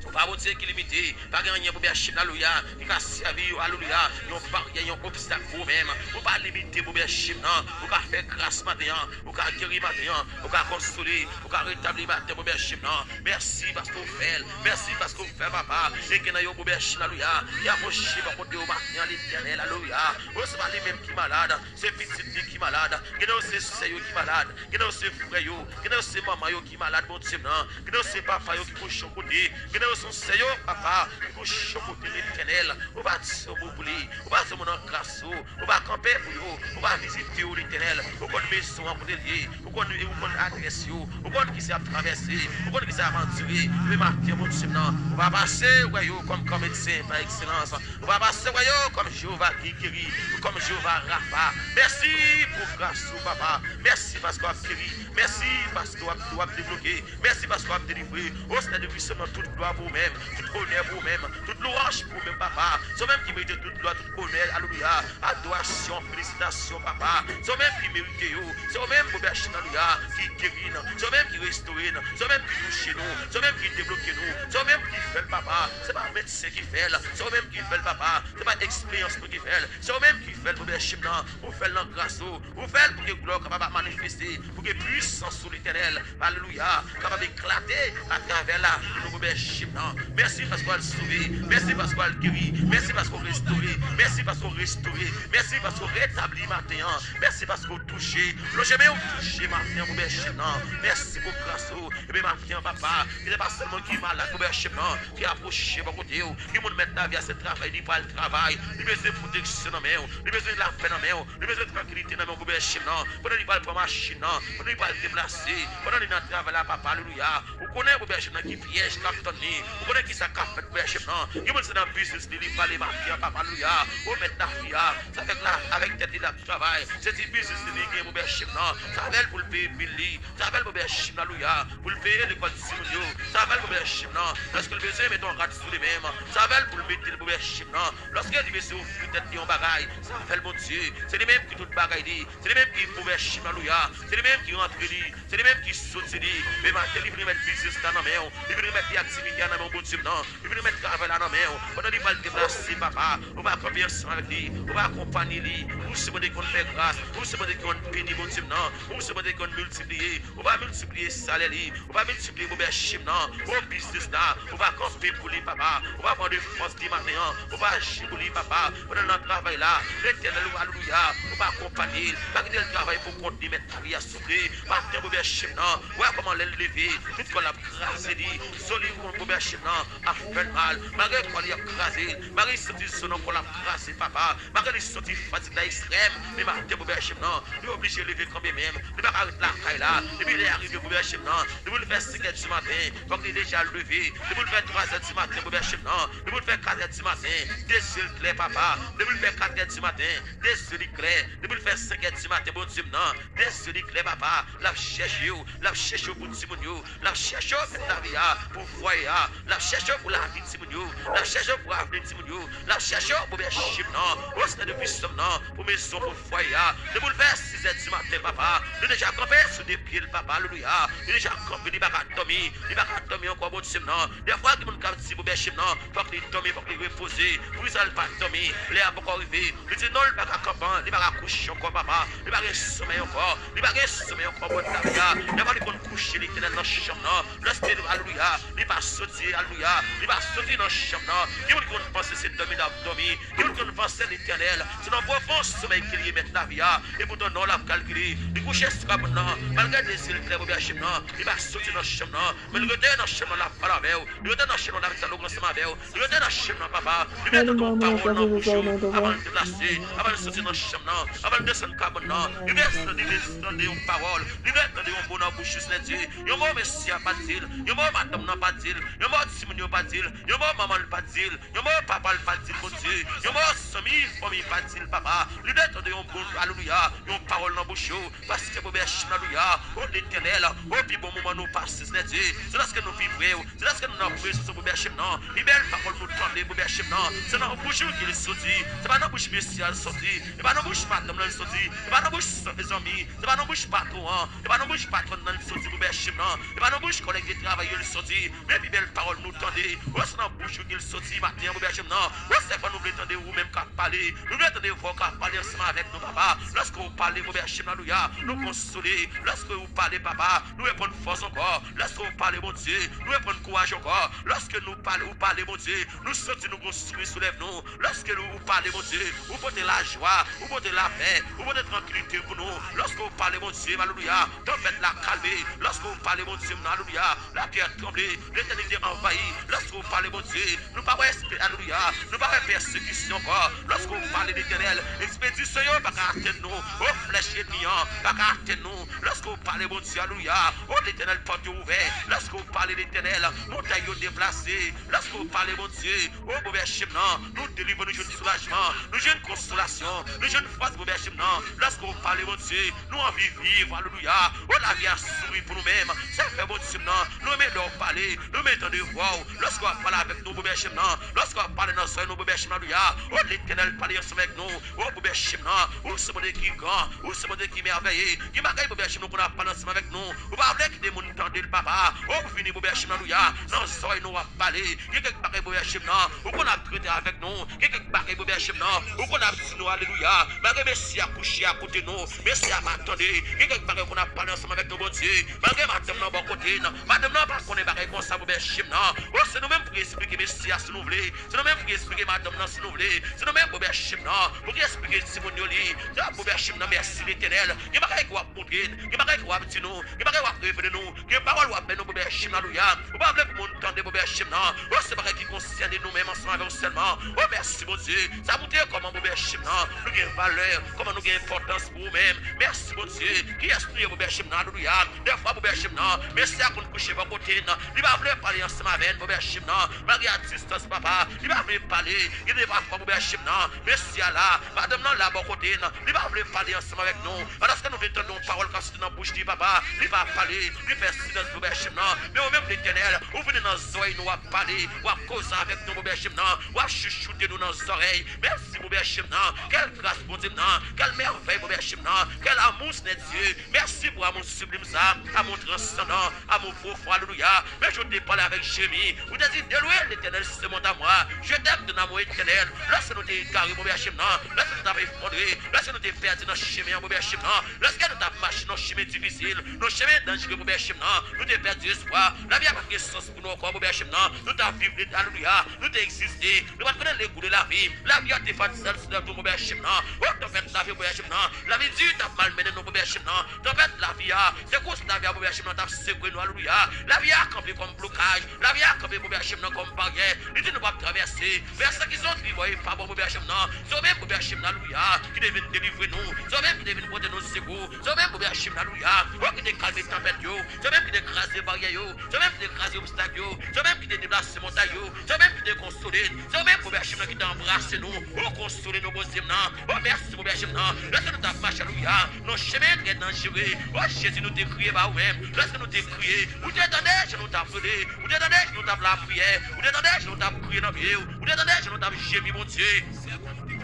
ou pa Bondye ki limite. Pa gen anyen, Bondye m nan, alelouya, ki ka sèvi yo, alelouya, yon baryè, yon obstak pou ou menm. Ou pa limite, Bondye m nan. Ou ka fè gras maten an. Ou ka geri maten an. Ou ka konsole. Ou ka retabli maten, Bondye m nan. Mèsi paske w fè l. Mèsi paske w fè l, papa. E gen nan yo, Bondye m nan, alelouya, ki apwoche bò kote w maten an, Letènèl, alelouya. O, se pa li menm ki malad. Se pitit li ki malad. Gen nan yo se sè yo ki malad. Gen nan yo se frè yo. Gen nan yo se manman yo ki malad, Bondye m nan. Gen nan yo se papa yo ki kouche yon kote. Gen nan yo se sè yo, papa, ki kouche yon kote, Letènèl. Ou pa di yon mo pou li. Ou pa di yon mo nan gras ou. Ou pa kanpe pou yo. Ou pa vizite yo, Letènèl. Ou konn mezon an kote l ye. Ou konn, ou konn adrès yo. Ou konn kisa y ap travèse. Ou konn kisa y ap andire. Men maten an, Bondye m nan, ou pa pase wè yo kòm gran medsen pa ekselans. Ou pa pase wè yo kòm Jewova ki geri, kòm Jewova Rafa. Mèsi pou gras ou, papa. Mèsi paske w ap geri. Mèsi paske w ap, w ap debloke. Mèsi paske w ap delivre. O Senyè Debisonm nan, tout glwa pou ou menm, tout onè pou ou menm, tout lwanj pou ou menm, papa. Se ou menm ki merite tout glwa, tout onè, alelouya, adorasyon, felisitasyon, papa. Se ou menm ki merite yo. Se ou menm, Bondye m nan, alelouya, ki geri n. Se ou menm ki restore n. Se ou menm ki touche nou. Se ou menm ki debloke nou. Se ou menm ki fè l, papa. Se pa medsen ki fè l. Se ou menm ki fè l, papa. Se pa eksperyans nou ki fè l. Se ou menm ki fè l, Bondye m nan. Ou fè l nan gras ou. Ou fè l pou ke glwa w kapab ap manifeste, pou ke pwisans ou, Letènèl, alelouya, kapab eklate atravè lavi nou, Bondye m nan. Mèsi paske w al sove. Mèsi paske w al geri. Mèsi paske w restore. Mèsi paske w restore. Mèsi paske w retabli maten an. Mèsi paske w touche. Lonje men w touche maten an, Bondye m nan. Mèsi pou gras ou. Ebyen, maten an, papa, se pa sèlman ki malad, Bondye m nan, ki apwoche bò kote w. Gen moun, mèt lavi a, se travay li pral travay. Li bezwen pwoteksyon nan men w. Li bezwen lapè nan men w. Li bezwen trankilite nan men w, Bondye m nan. Pandan li pral pran machin nan, pandan li pral deplase, pandan li nan travay la, papa, alelouya. Ou konnen, Bondye m nan, ki pyèj k ap tann li. Ou konnen kisa k ap fèt, Bondye m nan. Gen moun, se nan biznis li, li prale maten an, papa, alelouya. O mèt lavi a, se avèk la, avèk tèt li l ap travay. Se ti biznis li li gen, Bondye m nan. Se avè l pou l peye bil li. Se avè l, Bondye m nan, alelouya, pou l peye lekòl timoun yo. Se avè l, Bondye m nan, lòske l bezwen mete yon rad sou li menm. Se avè l pou l mete l, Bondye m nan. Lòske li bezwen ofri tèt li yon bagay, se avè l, Bondye. Se li menm ki tout bagay li. Se li menm ki, Bondye m nan, alelouya. Se li menm ki rantre li. Se li menm ki soti li. Men maten, li vin remèt biznis la nan men w. Li vin remèt li aktivite a nan men w, Bondye m nan. Li vin remèt travay la nan men w. Pandan li pral deplase, papa, ou va kanpe ansanm avèk li. Ou va akonpanye li. Ou se Bondye ki konn fè gras. Ou se Bondye ki konn beni, Bondye m nan. Ou se Bondye ki konn miltipliye. Ou va miltipliye salè li. Ou va miltipliye, Bondye m nan. O biznis la. Ou va kanpe pou li, papa. Ou va pran de fòs li maten an. Ou va aji pou li, papa. Pandan l nan travay la. Letènèl, ou, alelouya. Ou va akonpanye l. Pa kite l travay pou kont li, mèt lavi a, souple. Maten, Bondye m nan. Wè kòman lè l leve, tout kò l ap kraze li. Zo li, Bondye m nan, ap fè l mal. Malgre kò li ap kraze l. Malgre li santi zo nan kò l ap kraze, papa. Malgre li santi fatig la ekstrèm. Men maten, Bondye m nan, li oblije leve kanmenm. Li pa ka ret lakay la. Depi lè a rive, Bondye m nan, depi l fè senk è di maten, fòk li deja leve. Depi l fè twa è di maten, Bondye m nan, depi l fè kat è di maten, de zye l klè, papa. Depi l fè kat è di maten, de zye li klè. Depi l fè senk è di maten, Bondye m nan, de zye li klè, papa. L ap chèche w. L ap chèche w pou timoun yo. L ap chèche w, mèt lavi a, pou fwaye a. L ap chèche w pou lavi timoun yo. L ap chèche w pou avni timoun yo. L ap chèche w pou bèchim nan. O Senyè de pwisans nan, pou mezon, pou fwaye a. Depi l fè sis è di maten, papa, li deja kanpe sou de pye l, papa, alelouya. Li deja kanpe, li pa ka dòmi. Li pa ka dòmi ankò, Bondye m nan. Dèfwa, gen moun k ap di pou bèchim nan, fòk li dòmi, fòk li repoze. Poukisa l pa dòmi? Lè a poko rive. Li di non, li pa ka kanpe, li pa ka kouche ankò, papa. Li pa gen somèy ankò. Li pa gen somèy ankò, Bondye lavi a. Dèfwa, li konn kouche, Letènèl, nan chanm nan. Lèske, alelouya, li pa soti, alelouya, li pa soti nan chanm nan. Gen moun ki konn panse se dòmi l ap dòmi. Gen moun ki konn panse, Letènèl, se nan pwofon somèy ke li ye, mèt lavi a. Epoutan, non, l ap kalkile. Li kouche sou kabann nan. Malgre de zye l klè pou bèchim nan, li pa soti nan chanm nan. Men li rete nan chanm nan, l ap pale avè w. Li rete nan chanm nan, l ap dyaloge ansanm avè w. Li rete nan chanm nan, papa. Li mete yon pawòl nan bouch ou avan l deplase, avan l soti nan chanm nan. Anvan l desann kabann nan, li vle tande, li vle tande yon pawòl, li vle tande yon mo nan bouch ou, Senyè Dye. Yon mo mesye a pa di l, yon mo madanm nan pa di l, yon mo timoun yo pa di l, yon mo manman l pa di l, yon mo papa l pa di l, Bondye. Yon mo zanmi, fanmi pa di l, papa. Li vle tande yon mo, alelouya, yon pawòl nan bouch yo. Paske, Bondye, alelouya, o Letènèl, o pi bon moman nou pase, Senyè Dye, se lòske nou viv vre, se lòske nou nan prezans ou, Bondye, nan pi bèl pawòl nou tande, Bondye, nan, se nan bouch ou ke li soti, se pa nan bouch mesye a l soti, se pa nan bouch madanm nan l soti, se pa nan bouch zanmi, se pa nan bouch patwon an, se pa nan bouch patwòn nan l soti, Bondye, nan, se pa nan bouch kòlèg de travay yo l soti, men pi bèl pawòl nou tande, o se nan bouch ou ke l soti maten an, Bondye, nan, o se fò nou vle tande ou menm k ap pale, nou vle tande vwa w k ap pale ansanm avèk nou, papa. Lòske w pale, Bondye, alelouya, nou konsole. Lòske w pale, papa, nou reprann fòs ankò. Lòske w pale, Bondye, nou reprann kouraj ankò. Lòske nou pale, ou pale, Bondye, nou santi nou gon souri sou lèv nou. Lòske nou, ou pale, Bondye, ou pote lajwa, ou pote lapè, ou pote trankilite pou nou. Lòske w pale, Bondye, alelouya, tanpèt la kalme. Lòske w pale, Bondye, alelouya, latè tranble, letènite anvayi. Lòske w pale, Bondye, nou pa wè espe-, alelouya, nou pa wè pèsekisyon ankò. Lòske w pale, Letènèl, ekspedisyon yo pa ka atenn nou. O, flèch ènmi an pa ka atenn nou. Lòske w pale, Bondye, alelouya, o Letènèl, pòt yo ouvè. Lòske w pale, Letènèl, montay yo deplase. Lòske w pale, Bondye, o, Bondye, nan, nou delivre, nou jwenn soulajman, nou jwenn konsolasyon, nou jwenn fòs, Bondye, nan. Lòske w pale, Bondye, nou anvi viv, alelouya. O, lavi a souri pou nou menm. Sa fè, Bondye, nan, nou renmen lè w pale, nou renmen tande vwa w. Lòske w ap pale avèk nou, Bondye, nan, lòske w ap pale nan zòrèy nou, Bondye, alelouya. O, Letènèl, pale ansanm avèk nou. O, Bondye, nan, ou se Bondye ki gran, ou se Bondye ki mèvèye. Gen bagay, Bondye, nou konn ap pale ansanm avèk nou. Ou pa vle kite moun tande l, papa. O, vini, Bondye, alelouya, nan zòrèy nou w ap pale. Gen kèk bagay, Bondye, nan, ou konn ap trete avèk nou. Gen kèk bagay, Bondye, nan, ou konn ap di nou, alelouya. Malgre mesye a kouche akote nou, mesye a pa tande. Gen kèk bagay ou konn ap pale ansanm avèk nou, Bondye. Malgre madanm nan bò kote n, madanm nan pa konnen bagay konsa, Bondye, nan. O, se nou menm pou eksplike mesye a si nou vle. Se nou menm pou eksplike madanm nan si nou vle. Se nou menm, Bondye, nan, pou ki eksplike timoun yo li. Bondye, nan, mèsi, Letènèl. Gen bagay ke w ap montre n, gen bagay ke w ap di nou, gen bagay w ap revele nou, gen pawòl w ap bay nou, Bondye, alelouya. Ou pa vle pou moun tande, Bondye, nan. O, se bagay ki konsène nou menm ansanm avè w sèlman. O, mèsi, Bondye. Sa montre kòman, Bondye, nan, nou gen valè, kòman nou gen enpòtans pou ou menm. Mèsi, Bondye. Kiyès nou ye, Bondye, nan, alelouya. Dèfwa, Bondye, nan, mesye a konn kouche bò kote n, li pa vle pale ansanm avè n, Bondye, nan. Malgre a distans, papa, li pa vle pale. Gen de pafwa, Bondye, nan, mesye a la, madanm nan la bò kote n, li pa vle pale ansanm avèk nou. Alòske nou vle tande yon pawòl k ap soti nan bouch li, papa, li pa pale, li fè silans, Bondye, nan. Men ou menm, Letènèl, ou vini nan zòrèy nou, w ap pale, w ap koze avèk nou, Bondye, nan, w ap chouchoute nou nan zòrèy. Mèsi, Bondye, nan. Kèl gras, Bondye, nan. Kèl mèvèy, Bondye, nan. Kèl amou, Senyè Dye. Mèsi pou amou siblim sa, amou transandan, amou pwofon, alelouya. Men jan w te pale avèk Jeremi, ou te di, de loin, l'Éternel se montre à moi, je t'aime d'un amour éternel. Lòske nou te egare, Bondye, nan, lòske nou t ap efondre, lòske nou te pèdi nan chemen an, Bondye, nan, lòske nou t ap mache nan chemen difisil, nan chemen danjere, Bondye, nan, nou te pèdi espwa, lavi a pa t gen sans pou nou ankò, Bondye, nan, nou t ap viv, alelouya, nou te egziste, nou pa t konnen legou de lavi, lavi a te fatige sou lèv nou, Bondye, nan, o tanpèt lavi, Bondye, nan, lavi di t ap malmennen nou, Bondye, nan, tanpèt lavi a, sekous lavi a, Bondye, nan, t ap sekwe nou, alelouya, lavi a kanpe kòm blokaj, lavi a kanpe, Bondye, nan, kòm baryè, li di nou p ap travèse, pèsekisyon, tribwa e pa bon, Bondye, nan, se ou menm, Bondye, nan, alelouya, ki te vin delivre nou, se ou menm ki te vin pote nou sekou, se ou menm, Bondye, nan, alelouya, o ki te kalme tanpèt yo, se ou menm ki te kraze baryè yo, se ou menm ki te kraze obstak yo, se ou menm ki te deplase montay yo, se ou menm ki te konsole n, se ou menm, Bondye, nan, ki te anbrase nou, ou konsole nou, Bondye, nan, o mèsi, Bondye, nan, lòske nou t ap mache, alelouya, nan chemen trè danjere, o Jezi, nou te kriye ba ou menm, lòske nou te kriye, ou te tande jan nou t ap rele, ou te tande jan nou t ap lapriyè, ou te tande jan nou t ap kriye nan pye w, ou te tande jan nou t ap jemi, Bondye.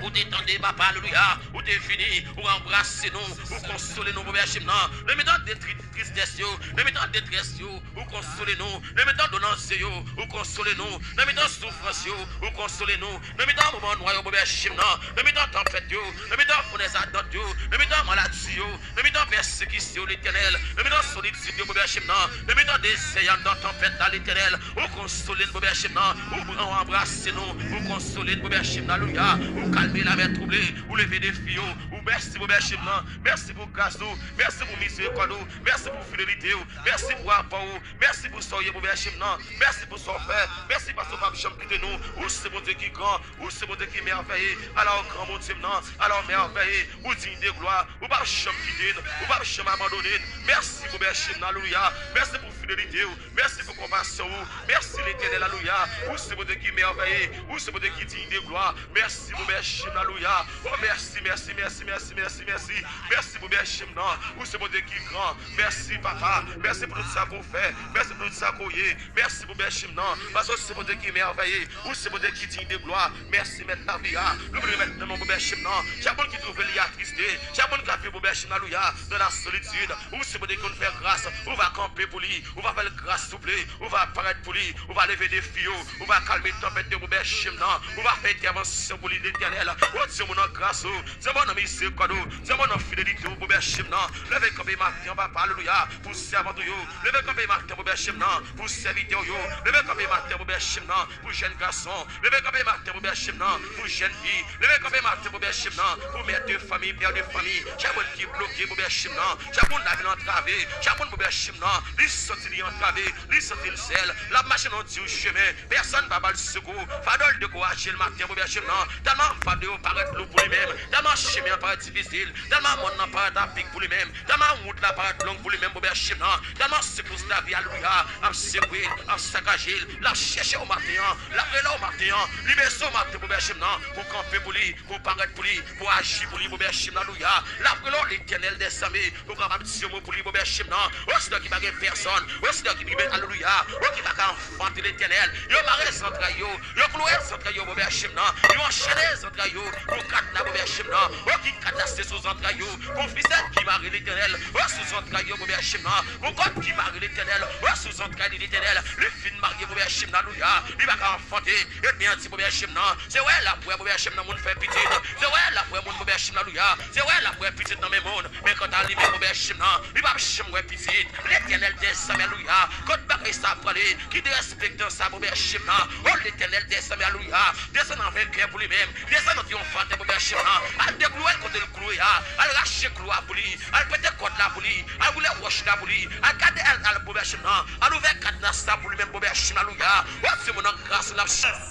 Ou te tande, papa, alelouya. Ou te vini, ou anbrase nou, ou konsole nou, Bondye, nan, nan mitan de tri-, tristès yo, nan mitan detrès yo, ou konsole nou, nan mitan do nan zye yo, ou konsole nou, nan mitan soufrans yo, ou konsole nou, nan mitan moman nwa yo, Bondye, nan, nan mitan tanpèt yo, nan mitan founèz adan yo, nan mitan maladi yo, nan mitan pèsekisyon, Letènèl, nan mitan solitid yo, Bondye, nan, nan mitan dezè, anndan tanpèt la, Letènèl, ou konsole n, Bondye, nan, ou pran, ou anbrase nou, ou konsole n, Bondye, alelouya, ou kalme Leve lamè twouble, ou leve defi yo. Ou mèsi pou bèl chim nan. Mèsi pou gras ou. Mèsi pou mizerikòd ou. Mèsi pou fidelite ou. Mèsi pou apò ou. Mèsi pou sa w ye pou bèl chim nan. Mèsi pou sa w fè. Mèsi paske w p ap janm kite nou. Ou se Bondye ki gran. Ou se Bondye ki mèvèye. Ala w gran Bondye m nan. Ala w mèvèye. Ou diy de glwa. Ou p ap janm kite n. Ou p ap janm abandone n. Mèsi pou bèl chim nan. Alelouya. Mèsi pou fidelite w. Mèsi pou konpasyon ou. Mèsi Letènèl, alelouya. Ou se Bondye ki mèvèye. Ou se Bondye ki diy de glwa. Mèsi pou bèl chim nan, alelouya. O mèsi, mèsi, mèsi, mèsi, mèsi, mèsi. Mèsi pou bèl chim nan. Ou se Bondye ki gran. Mèsi, papa. Mèsi pou tout sa ke w fè. Mèsi pou tout sa ke w ye. Mèsi pou bèl chim nan. Paske ou se Bondye ki mèvèye. Ou se Bondye ki diy de glwa. Mèsi, Mèt lavi a. Nou vle remèt nan men w pou bèl chim nan. Chak moun ki twouve li atriste. Chak moun k ap viv pou bèl chim nan, alelouya. Nan lasolitid. Ou se Bondye ki konn fè gras. Ou va kanpe pou li. Ou va fè l gras, souple. Ou va parèt pou li. Ou va leve defi yo. Ou va kalme tanpèt yo pou bèl chim nan. Ou va fè entèvansyon pou li, Letènèl. O Dye, moun an gras ou. Dye, moun an mizerikòd ou. Dye, moun an fidelite ou pou bèl chim nan. Leve kanpe maten an, papa, alelouya. Pou sèvant ou yo. Leve kanpe maten pou bèl chim nan. Pou sèvitè w yo. Leve kanpe maten pou bèl chim nan. Pou jèn gason. Leve kanpe maten pou bèl chim nan. Pou jèn fi. Leve kanpe maten pou bèl chim nan. Pou mè de fanmi, pè de fanmi. Chak moun ki bloke pou bèl chim nan. Chak moun lavi l antrave. Chak moun pou bèl chim nan. Li santi li antrave. Li santi l sèl. L ap mache nan diw chemen. Pèsonn pa ba l sekou. Fado l dekouraje l maten pou bèl chim nan. Tèlman fado yo parèt lou pou li menm. Tèlman chemen an parèt difisil. Tèlman mòn nan parèt apik pou li menm. Tèlman wout la parèt long pou li menm pou bèl chim nan. Tèlman sekous lavi, alelouya, ap sekwe l, ap sakaje l. L ap chèche w maten an. L ap rele w maten an. Li bezwen w maten pou bèl chim nan. Pou kanpe pou li. Pou parèt pou li. Pou aji pou li pou bèl chim nan, alelouya. L ap rele w Letènèl dèzame. Ou kapab di yon mo pou li pou bèl chim nan. O Senyè ki pa gen pèsonn. O Senyè ki pa gen, alelouya. O ki pa ka anfante, Letènèl. Yo mare zantray yo. Yo klouwe zantray yo pou bèl chim nan. Yo anchene zantray yo. Pou kadna pou bèl chim nan. O ki kadna se sou zantray yo. Pou fisèl ki mare, Letènèl. O sou zantray yo pou bèl chim nan. Pou kòd ki mare, Letènèl. O sou zantray li, Letènèl. Li fin marye pou bèl chim nan, alelouya. Li pa ka anfante. Ènmi an di pou bèl chim nan. Se wè l ap wè pou bèl chim nan moun fè pitit. Se wè l ap wè moun pou bèl chim nan, alelouya. Se wè l ap wè pitit nan men moun. Men kanta li menm pou bèl chim nan, li p ap janm wè pitit. Letènèl dèzame, alelouya. Kot bagay sa prale? Ki derespektan sa pou bèl chim nan? O Letènèl dèzame, alelouya. Desann an venkè pou li menm. Desann an triyonfatè pou bèl chim nan. Al deklouwe l kote l klouwe a. Al rache klou a pou li. Al pete kòd la pou li. Al woule wòch la pou li. Al gade al, al pou bèl chim nan. Al ouvè kadnas la pou li menm pou bèl chim nan, alelouya. O Dye, moun an gras, l ap chans.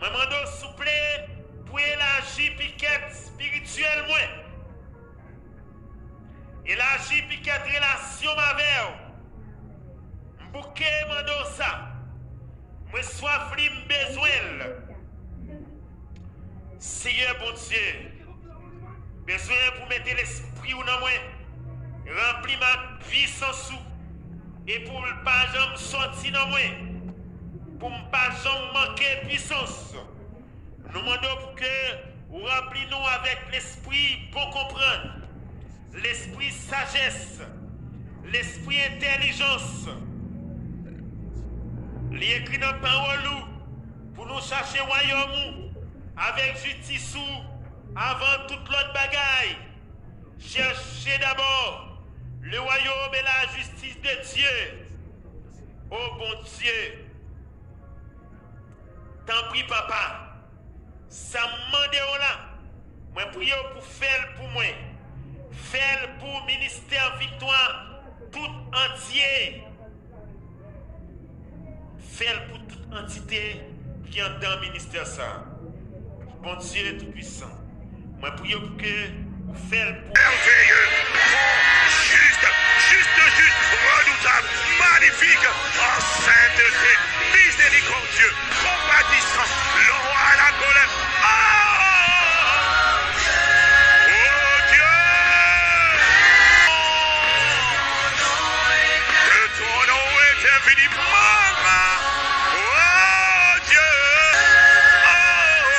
Mwen mande w souple pou elaji pikèt espirityèl mwen. Elaji pikèt relasyon m avè w. M bouke mande w sa. Mwen swaf li, m bezwen l. Seyè Bondye, bezwen pou mete lespri w nan mwen. Ranpli m ak pisans ou. E pou l pa janm sòti nan mwen. Pou m pa janm manke pisans. Nou mande w pou ke ou ranpli nou avèk lespri bon konprann, lespri sajès, lespri entèlijans. Li ekri nan pawòl ou pou nou chache wayòm ou avèk jistis ou avan tout lòt bagay. Cherchez d'abord le royaume et la justice de Dieu. O Bondye, tanpri, Papa, sa m mande w la, mwen priye w pou fè l pou mwen. Fè l pou Ministè Viktwa tout antye. Fè l pou tout antite ki anndan ministè sa a. Bondye Toupisan, mwen priye w pou ke ou fè l pou. Merveilleux, bon, juste, juste, juste, redoutable, magnifique, en sainteté, miséricordieux, compatissant, lent à la colère. Oh! Oh Dieu! Que ton nom est infiniment grand. Oh Dieu! Oh!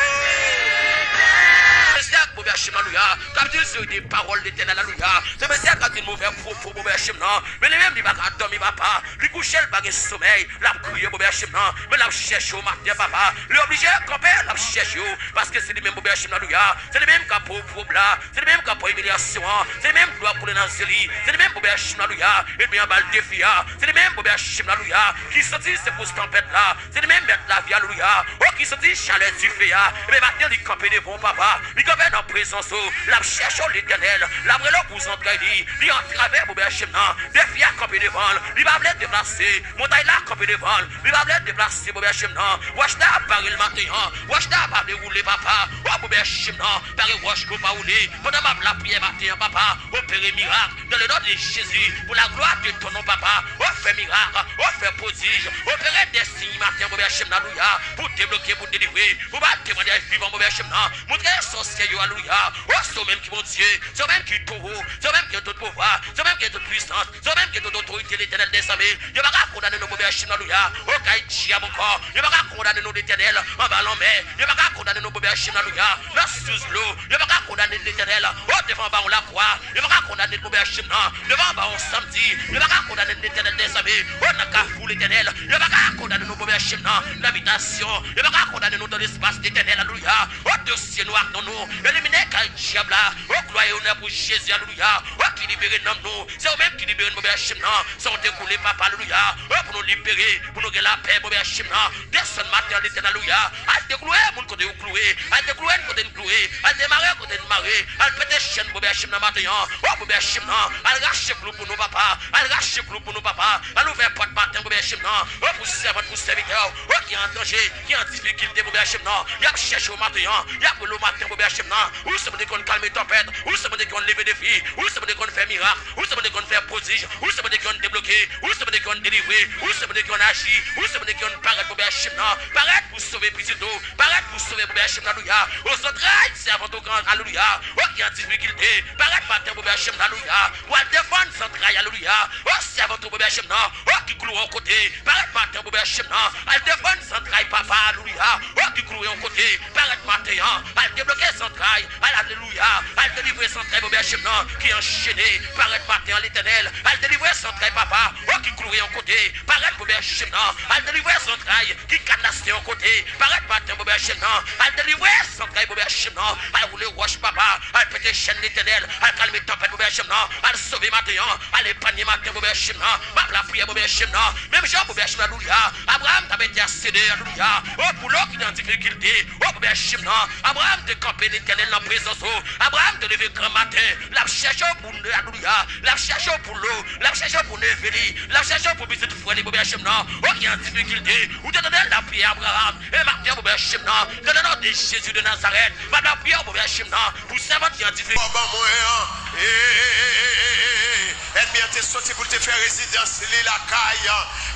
Mesye ak bòbè chim, alelouya, k ap di l sou de pawòl Letènèl, alelouya. Se mesye a ka di l movè pwopo, Bondye chèf nan. Men li menm, li pa ka dòmi, papa. Li kouche, li pa gen somèy. L ap kriye, Bondye chèf nan. Men l ap chèche w maten, papa. Li oblije kanpe, l ap chèche w. Paske se li menm, Bondye chèf nan, alelouya. Se li menm k ap pran pwob la. Se li menm k ap pran imilyasyon an. Se li menm dlo ap koule nan zye li. Se li menm, Bondye chèf nan, alelouya. Enmi an ba l defi a. Se li menm, Bondye chèf nan, alelouya. Ki santi sekous tanpèt la. Se li menm mèt lavi, alelouya. O, ki santi chalè dife a. Ebyen, maten, li kanpe devan w, papa. Li kanpe nan prezans ou. L ap chèche w, Letènèl. L ap rele w pou zantray li. Li antrave, Bondye chèf nan. Defi a kanpe devan l. Li pa vle deplase. Montay la kanpe devan l. Li pa vle deplase, Bondye chèf nan. Wòch la ap bare l maten an. Wòch la pa vle woule, papa. O, Bondye chèf nan. Pare wòch pou pa woule. Pandan m ap lapriyè maten an, papa. Opere mirak. Dans le nom de Jésus, pour la gloire de ton nom, papa. O fè mirak, o fè pwodij, opere de siy maten, Bondye chèf nan, alelouya, pou debloke, pou delivre, pou ba temwanyaj vivan, Bondye chèf nan, montre sòsye yo, alelouya, o se ou menm ki Bondye, se ou menm ki towo, se ou menm ki gen tout pouvwa, se ou menm ki gen tout pwisans, se ou menm ki gen tout otorite, Letènèl dèzame, yo pa ka kondane nou, Bondye chèf nan, alelouya, o kay dyab ankò, yo pa ka kondane nou, Letènèl, anba lanmè, yo pa ka kondane nou, Bondye chèf nan, alelouya, nan sous dlo, yo pa ka kondane Letènèl, o devan bawon lakwa, yo pa ka kondane l, Bondye chèf nan. Devan bawon samdi, yo pa ka kondane l, Letènèl dèzame. O nan kafou, Letènèl, yo pa ka kondane nou, Bondye chèf nan. Nan bitasyon, yo pa ka kondane nou, dans l'espace, Letènèl, alelouya. O dosye nou ak non nou, elimine kay dyab la. O glwa e onè pou Jezi, alelouya. O ki libere nanm nou, se ou menm ki libere n, Bondye chèf nan. San w te koule, papa, alelouya. O pou nou libere, pou nou gen lapè, Bondye chèf nan. Desann maten an, Letènèl, alelouya. Al deklouwe moun kote yo klouwe. Al deklouwe n kote n klouwe. Al demare kote n mare. Al pete chèn, Bondye chèf nan, maten an. O, Bondye chèf nan. Al rache klou pou nou, papa. Al rache klou pou nou, papa. Al ouvè pòt maten, Bondye chèf nan. O, pou sèvant, pou sèvitè w. O, ki an danje, ki an difikilte, Bondye chèf nan. Y ap chèche w maten an. Y ap rele w maten, Bondye chèf nan. Ou se Bondye ki konn kalme tanpèt. Ou se Bondye ki konn leve defi. Ou se Bondye ki konn fè mirak. Ou se Bondye ki konn fè pwodij. Ou se Bondye ki konn debloke. Ou se Bondye ki konn delivre. Ou se Bondye ki konn aji. Ou se Bondye ki konn parèt, Bondye chèf nan. Parèt pou sove pitit ou. Parèt pou sove, Bondye chèf nan, alelouya. O zantray sèvant ou ki an, alelouya. O ki an difikilte. Parèt maten, Bondye chèf nan, alelouya. Pou al defann zantray, alelouya. O sèvant ou, Bondye chèf nan. O ki klouwe yon kote. Parèt maten, Bondye chèf nan. Al defann zantray, papa, alelouya. O ki klouwe yon kote. Parèt maten an. Al debloke zantray. Al, alelouya. Al delivre zantray, Bondye chèf nan. Ki anchene. Parèt maten an, Letènèl. Al delivre zantray, papa. O ki klouwe yon kote. Parèt, Bondye chèf nan. Al delivre zantray. Ki kadnase yon kote. Parèt maten, Bondye chèf nan. Al delivre zantray, Bondye chèf nan. Al woule wòch, papa. Al pete chèn, Letènèl. Al kalme tanpèt, Bondye chèf nan. Al sove maten an. Al epanye maten, Bondye chèf nan. M ap lapriyè, Bondye chèf nan. Menm jan, Bondye chèf nan, alelouya. Abraham t ap entèsede, alelouya. O, pou lòm ki nan difikilte. O, Bondye chèf nan. Abraham te kanpe, Letènèl, nan prezans ou. Abraham te leve granmaten. L ap chèche w pou, alelouya. L ap chèche w pou dlo. L ap chèche w pou neve li. L ap chèche w pou pitit frè li, Bondye chèf nan. O, ki an difikilte. Ou te tande lapriyè Abraham. E maten, Bondye chèf nan. Dans le nom de Jésus de Nazareth. M ap lapriyè, Bondye chèf nan. Pou sèvant ki an difikilte. Ban mwen an. E, e, e, e, e, e, e. Ènmi an te soti pou l te fè rezidans li lakay.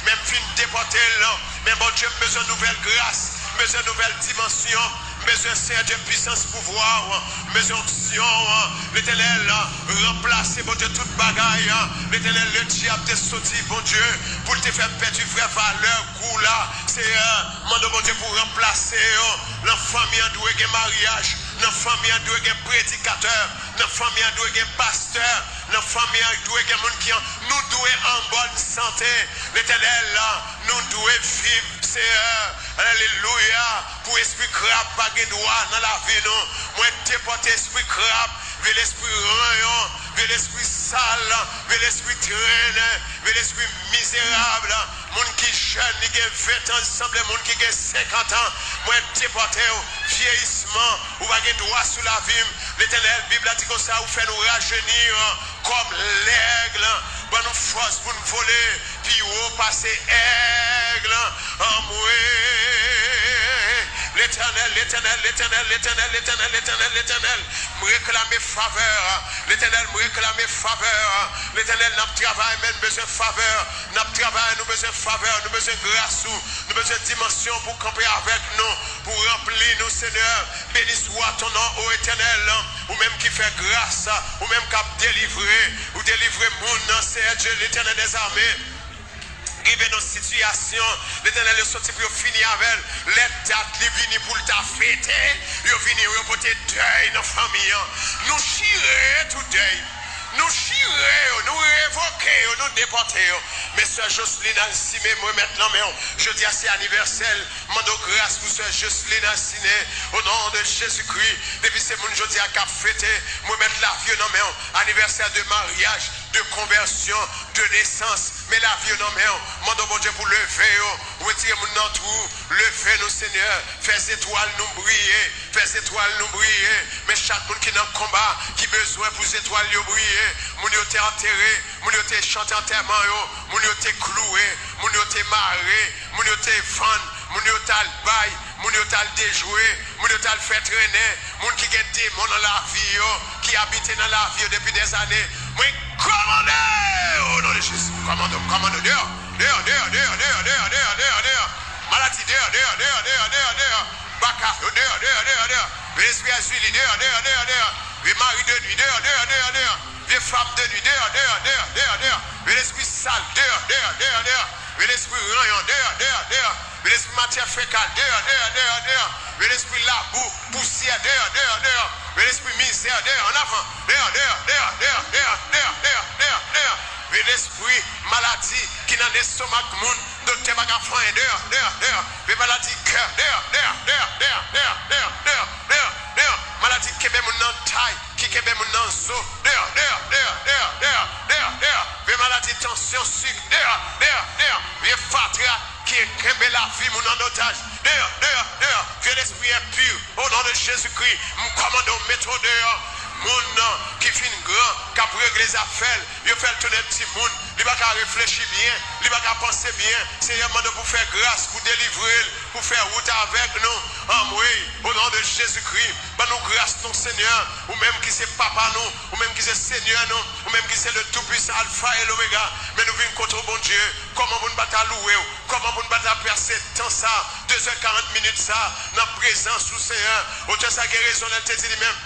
Men m fin depòte l. Men Bondye, m bezwen nouvèl gras. M bezwen nouvèl dimansyon. M bezwen, Seyè Dye, pisans pouvwa w. M bezwen onksyon w. Letènèl, ranplase, Bondye, tout bagay. Letènèl, ledyab te soti, Bondye, pou l te fè m pèdi vrè valè gou la. Seyè, mande w, Bondye, pou w ranplase yo. Nan fanmi an dwe gen maryaj. Nan fanmi an dwe gen predikatè. Nan fanmi an dwe gen pastè. Nan fanmi an dwe gen moun ki an, nou dwe an bòn sante. Letènèl, nou dwe viv, Seyè. Alelouya. Pou espri krab pa gen dwa nan lavi nou. Mwen depòte espri krab, vye lespri ranyon, vye lespri sal, vye lespri trennen, vye lespri mizerab. Moun ki jèn, li gen ven tan, li sanble moun ki gen senkant an. Mwen depòte w, vyeyisman, ou pa gen dwa sou lavi m. Letènèl, Bib la di konsa, ou fè nou rajeni kòm lèg. Ban nou fòs pou n vole pi wo pase èg. Anmwe. Letènèl, Letènèl, Letènèl, m reklame favè. Letènèl, m reklame favè. Letènèl, n ap travay, men n bezwen favè. N ap travay, nou bezwen favè, nou bezwen gras ou, nou bezwen dimansyon pou kanpe avèk nou, pou ranpli nou, Senyè. Béni soit ton nom, ô Éternel, ou menm ki fè gras, ou menm k ap delivre, ou delivre moun nan, Seyè Dye, Letènèl dèzame. Rive nan sitiyasyon, Letènèl, yo soti pou yo fini avè l. Lè dat li vini pou l ta fete, yo vini, yo pote dèy nan fanmi an. Nou chire tout dèy. Nou chire yo, nou revoke yo, nou depòte yo. Men sè Joseline Alcimé, mwen remèt nan men w. Jodi a se anivèsè l. Mande w gras pou sè Joseline Alcimé, o non de Jezikri. Depi se moun jodi a k ap fete, mwen remèt lavi yo nan men w. Anivèsè de maryaj, de konvèsyon, de nesans. Men lavi yo nan men w. Mande w Bondye pou leve yo. Retire moun nan twou. Leve nou, Senyè. Fè zetwal nou briye. Fè zetwal nou briye. Men chak moun ki nan konba, ki bezwen pou zetwal yo briye. Moun yo te antere. Moun yo te chante antèman yo. Moun yo te kloure. Moun yo te mare. Moun yo te vann. Moun yo t al bay. Moun yo t al dejwe. Moun yo t al fè trennen. Moun ki gen demon nan lavi yo, ki abite nan lavi yo depi dèzane. Mwen kòmande o non de Jezi. Kòmande, kòmande, deyò, deyò, deyò. Maladi, deyò, deyò, deyò. Baka, deyò, deyò, deyò, deyò. Vye lespri Èzili, deyò, deyò, deyò, deyò. Vye mari de nwi, deyò, deyò, deyò, deyò. Vye fanm de nwi, deyò, deyò, deyò, deyò, deyò. Vye lespri sal, deyò, deyò, deyò, deyò. Vye lespri ranyon, deyò, deyò, deyò. Vye lespri matyè fekal, deyò, deyò, deyò, deyò. Vye lespri labou, pousyè, deyò, deyò, deyò. Vye lespri mizè, deyò, an avan. Deyò, deyò, deyò, deyò, deyò, deyò, deyò, deyò, deyò. Vye lespri maladi ki nan lestomak moun, doktè pa ka fè anyen, deyò, deyò, deyò. Vye maladi kè, deyò, deyò, deyò. Maladi kenbe moun nan tay, ki kenbe moun nan zo, deyò, deyò, deyò. Vye maladi tansyon, sik, deyò, deyò, deyò. Vye fatra ki kenbe lavi moun an otaj, deyò, deyò, deyò. Vye lespri enpi, o non de Jezikri, m kòmande w mete w deyò. Moun nan ki fin gran, k ap regle zafè l, yo fè l tounen timoun, li pa ka reflechi byen, li pa ka panse byen. Senyè, m mande w pou fè gras, pou delivre l, pou fè wout avèk nou. Anmwey, o non de Jezikri, ban nou gras nou, Senyè, ou menm ki se papa nou, ou menm ki se Senyè nou, ou menm ki se le Toupwisan, Alfa e Lomega. Men nou vin kote w, Bondye, kòman pou n pa ta louwe w, kòman pou n pa ta pase tan sa, de zè karant minit sa, nan prezans ou, Senyè. Otè sa gen rezon lè l te di li menm,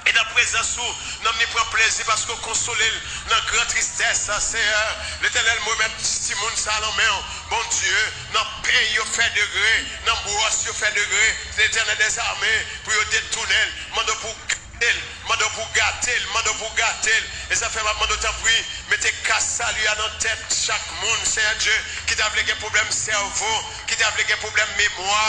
e nan prezans ou, nanm li pran plezi paske w konsole l nan gran tristès, Senyè. Letènèl, mwen remèt timoun sa nan men w, Bondye, nan peny yo fè degre, nan bwòs yo fè degre, Letènèl dèzame, pou yo detounen l, mande w pou gate l, mande w pou gate l, mande w pou gate l. E sa fè m ap mande w, tanpri, mete kas sali a nan tèt chak moun, Senyè Dye, ki ta vle gen pwoblèm sèvo, ki ta vle gen pwoblèm memwa,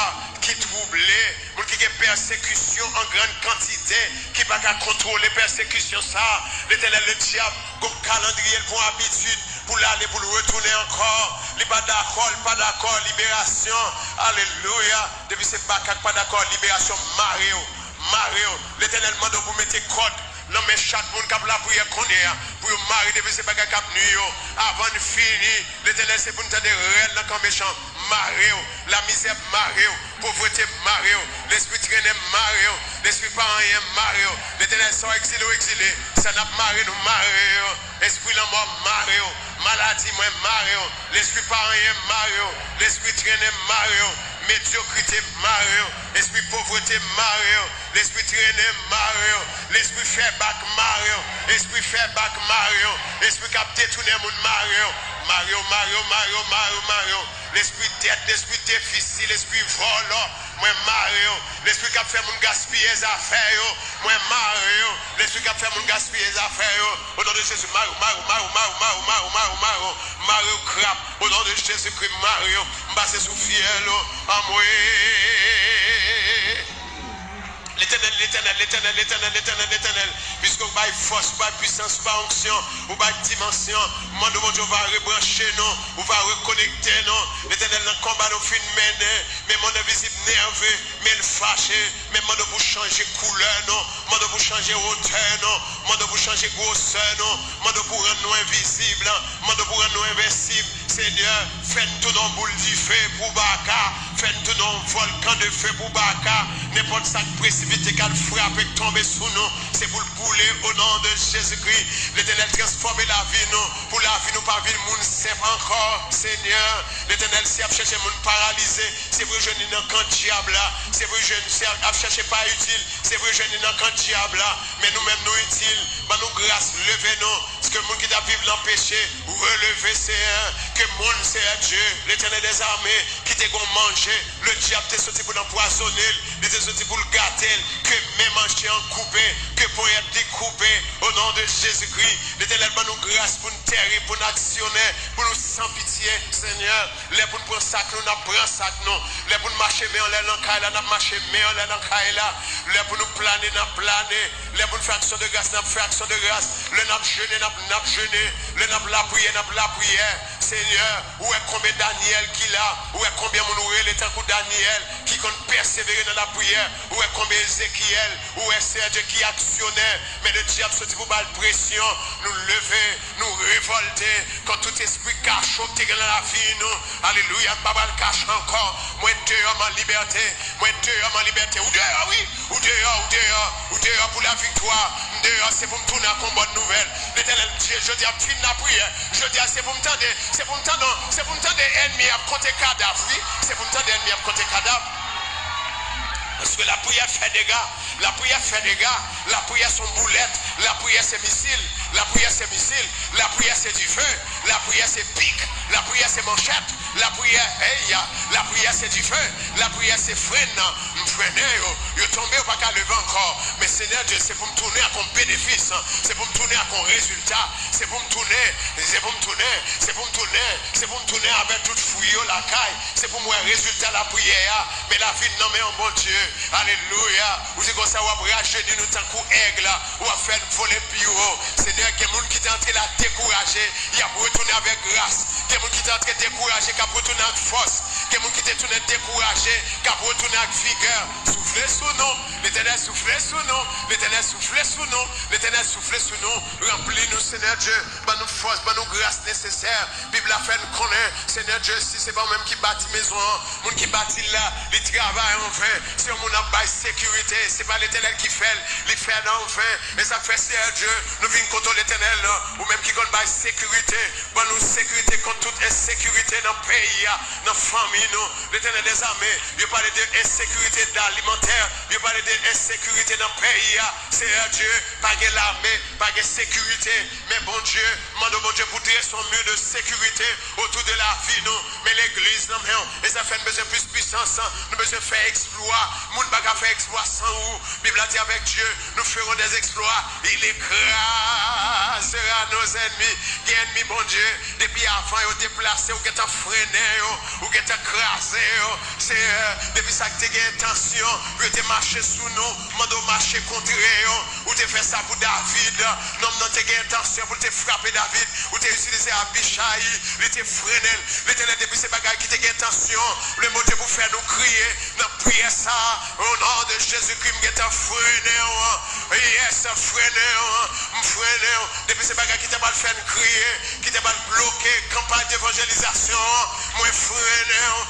ki twouble, moun ki gen pèsekisyon an grann kantite, ki pa ka kontwole pèsekisyon sa a. Letènèl, ledyab gon kalandriye l, gon abitid pou l ale, pou l retounen ankò. Li pa dakò, li pa dakò. Liberasyon. Alelouya. Depi se makak pa dakò, liberasyon, mare yo. Mare yo. Letènèl mande w pou mete kòd nan men chak moun k ap lapriyè kounye a, pou yo mare depi se bagay k ap nwi yo. Avan n fini, Letènèl, se pou n tande rèl nan kan mechan. Mare yo. Lamizè, mare yo. Povrete, mare yo. Lespri trennen, mare yo. Lespri pa anyen, mare yo. Letènèl, sa w egzile, w egzile. Sa n ap mare, nou mare yo. Espri lanmò, mare yo. Maladi, mwen mare yo. Lespri pa anyen, mare yo. Lespri trennen, mare yo. Medyokrite, mare yo. Lespri povrete, mare yo. Lespri trennen, mare yo. Lespri fè bak, mare yo. Lespri fè bak, mare yo. Lespri k ap detounen moun, mare yo. Mare yo, mare yo, mare yo, mare yo, mare yo. Lespri dèt, lespri defisi, lespri vòlò, mwen mare yo. Lespri k ap fè moun gaspiye zafè yo, mwen mare yo. Lespri k ap fè moun gaspiye zafè yo, o non de Jezi, mare yo, mare yo, mare yo, mare yo, mare yo, mare yo, mare yo, mare yo, mare yo, krap, o non de Jezikri, mare yo. M pase sou fyèl ou, anmwe. Letènèl, Letènèl, Letènèl, Letènèl, Letènèl, Letènèl, piske ou bay fòs, ou bay pwisans, ou bay onksyon, ou bay dimansyon, mande w, Bondye, ou va rebranche nou, ou va rekonekte nou. Letènèl, nan konba nou fin mennen, men monn envizib nève, men l fache, men mande w pou chanje koulè nou, mande w pou chanje wotè nou, mande w pou chanje gwosè nou, mande w pou rann nou envizib, mande w pou rann nou envensib. Senyè, fè n tounen yon boul dife pou Baka, fè n tounen yon vòlkan de fe pou Baka. Nenpòt sa k presipite k al frape, k tonbe sou nou, se pou l boule o non de Jezikri. Letènèl, transfòme lavi nou, pou lavi nou pa vin moun senp ankò. Senyè, Letènèl, si y ap chèche moun paralize, se pou yo jwenn li nan kan dyab la, se pou yo jwenn, si y ap chèche pa itil, se pou yo jwenn li nan kan dyab la. Men nou menm, nou itil, ban nou gras, leve nou. Ke moun ki t ap viv nan peche releve, Senyè. Ke moun, Senyè Dye, Letènèl dèzame, ki te gon manje, ledyab te soti pou l anpwazonnen l, li te soti pou l gate l. Ke men manje an koupe, ke ponyèt li koupe, o non de Jezikri. Letènèl, ban nou gras pou n tèrib, pou n aksyonè, pou nou san pitye, Senyè. Lè pou n pran sak nou, n ap pran sak nou. Lè pou n mache men anlè nan kay la, n ap mache men anlè nan kay la. Lè pou nou plane, n ap plane. Lè pou n fè aksyon de gras, n ap fè aksyon de gras. Lè n ap jene, n ap, n ap jene. Lè n ap lapriyè, n ap lapriyè. Senyè, ou wè konbyen Danyèl ki la. Ou wè konbyen moun ou rele tankou Danyèl ki konn pèsevere nan lapriyè. Ou wè konbyen Ezekyèl. Ou wè, Senyè Dye, ki aksyonè. Men ledyab soti pou ba l presyon. Nou leve, nou revòlte kont tout espri kachou ki te gen nan lavi nou. Alelouya, m pa pral kache ankò. Mwen deyò, m an libète. Mwen deyò, m an libète. Ou deyò, wi. Ou deyò, ou deyò, ou deyò pou laviktwa. M deyò, se pou m tounen ak yon bòn nouvèl. Letènèl Dye, jodi a, m fin lapriyè. Jodi a, se pou m tande, se pou m tande, se pou m tande ènmi ap konte kadav, wi. Se pou m tande ènmi ap konte kadav. Paske lapriyè fè dega. Lapriyè fè dega. Lapriyè se yon boulèt. Lapriyè se misil. Lapriyè se misil. Lapriyè se dife. Lapriyè se pik. Lapriyè se manchèt. Lapriyè, eya, lapriyè se dife. Lapriyè se frennen. M frennen yo. Yo tonbe, yo pa ka leve ankò. Men Senyè Dye, se pou m tounen ak yon benefis. Se pou m tounen ak yon rezilta. Se pou m tounen, se pou m tounen, se pou m tounen, se pou m tounen avèk tout fwi yo lakay. Se pou m wè rezilta lapriyè a. Men lavi n nan men yon Bondye. Alelouya. Ou di konsa, w ap rajeni nou tankou èg. W ap fè n vole pi wo. Senyè, gen moun ki te antre la dekouraje, y ap retounen avèk gras. Gen moun ki te antre dekouraje, k ap retounen ak fòs. Gen moun ki te tounen dekouraje, k ap retounen ak vigè. Soufle sou nou, Letènèl, soufle sou nou. Letènèl, soufle sou nou. Letènèl, soufle sou nou. Ranpli nou, Senyè Dye. Ban nou fòs, ban nou gras nesesè. Bib la fè n konnen, Senyè Dye, si se pa ou menm ki bati mezon an, moun ki bati l la, li travay anven. Se yon moun ap bay sekirite. Se pa Letènèl ki fè l, li fè l anven. E sa k fè, Senyè Dye, nou vin kote w, Letènèl, ou menm ki konn bay sekirite. Ban nou sekirite kont tout ensekirite nan peyi a, nan fanmi nou. Letènèl dèzame, yo pale de ensekirite alimantè, yo pale de ensekirite nan peyi a. Senyè Dye, pa gen lame, pa gen sekirite. Men Bondye, mande w, Bondye, pou drese yon mi de sekirite otou de lavi nou. Men legliz nan men w. E sa fè n bezwen plis pwisans. Nou bezwen fè eksplwa. Moun pa ka fè eksplwa san ou. Bib la di, avec Dieu, nous ferons des exploits. Il écrasera nos ennemis. Gen ènmi, Bondye, depi avan yo deplase, ou gentan frennen yo. Ou gentan kraze yo. Senyè, depi sa ki te gen entansyon pou yo te mache sou nou, mande w mache kontre yo. Ou te fè sa pou David. Nonm nan te gen entansyon pou l te frape David. Ou te itilize Abichay. Li te frennen l. Letènèl, depi se bagay ki te gen entansyon, le Bondye, pou fè nou kriye nan priyè sa a, o non de Jezikri, m gentan frennen w. Yes, frennen w. M frennen w. Depi se bagay ki te pral fè n kriye, ki te pral bloke kanpay devanjelizasyon an, mwen frennen w.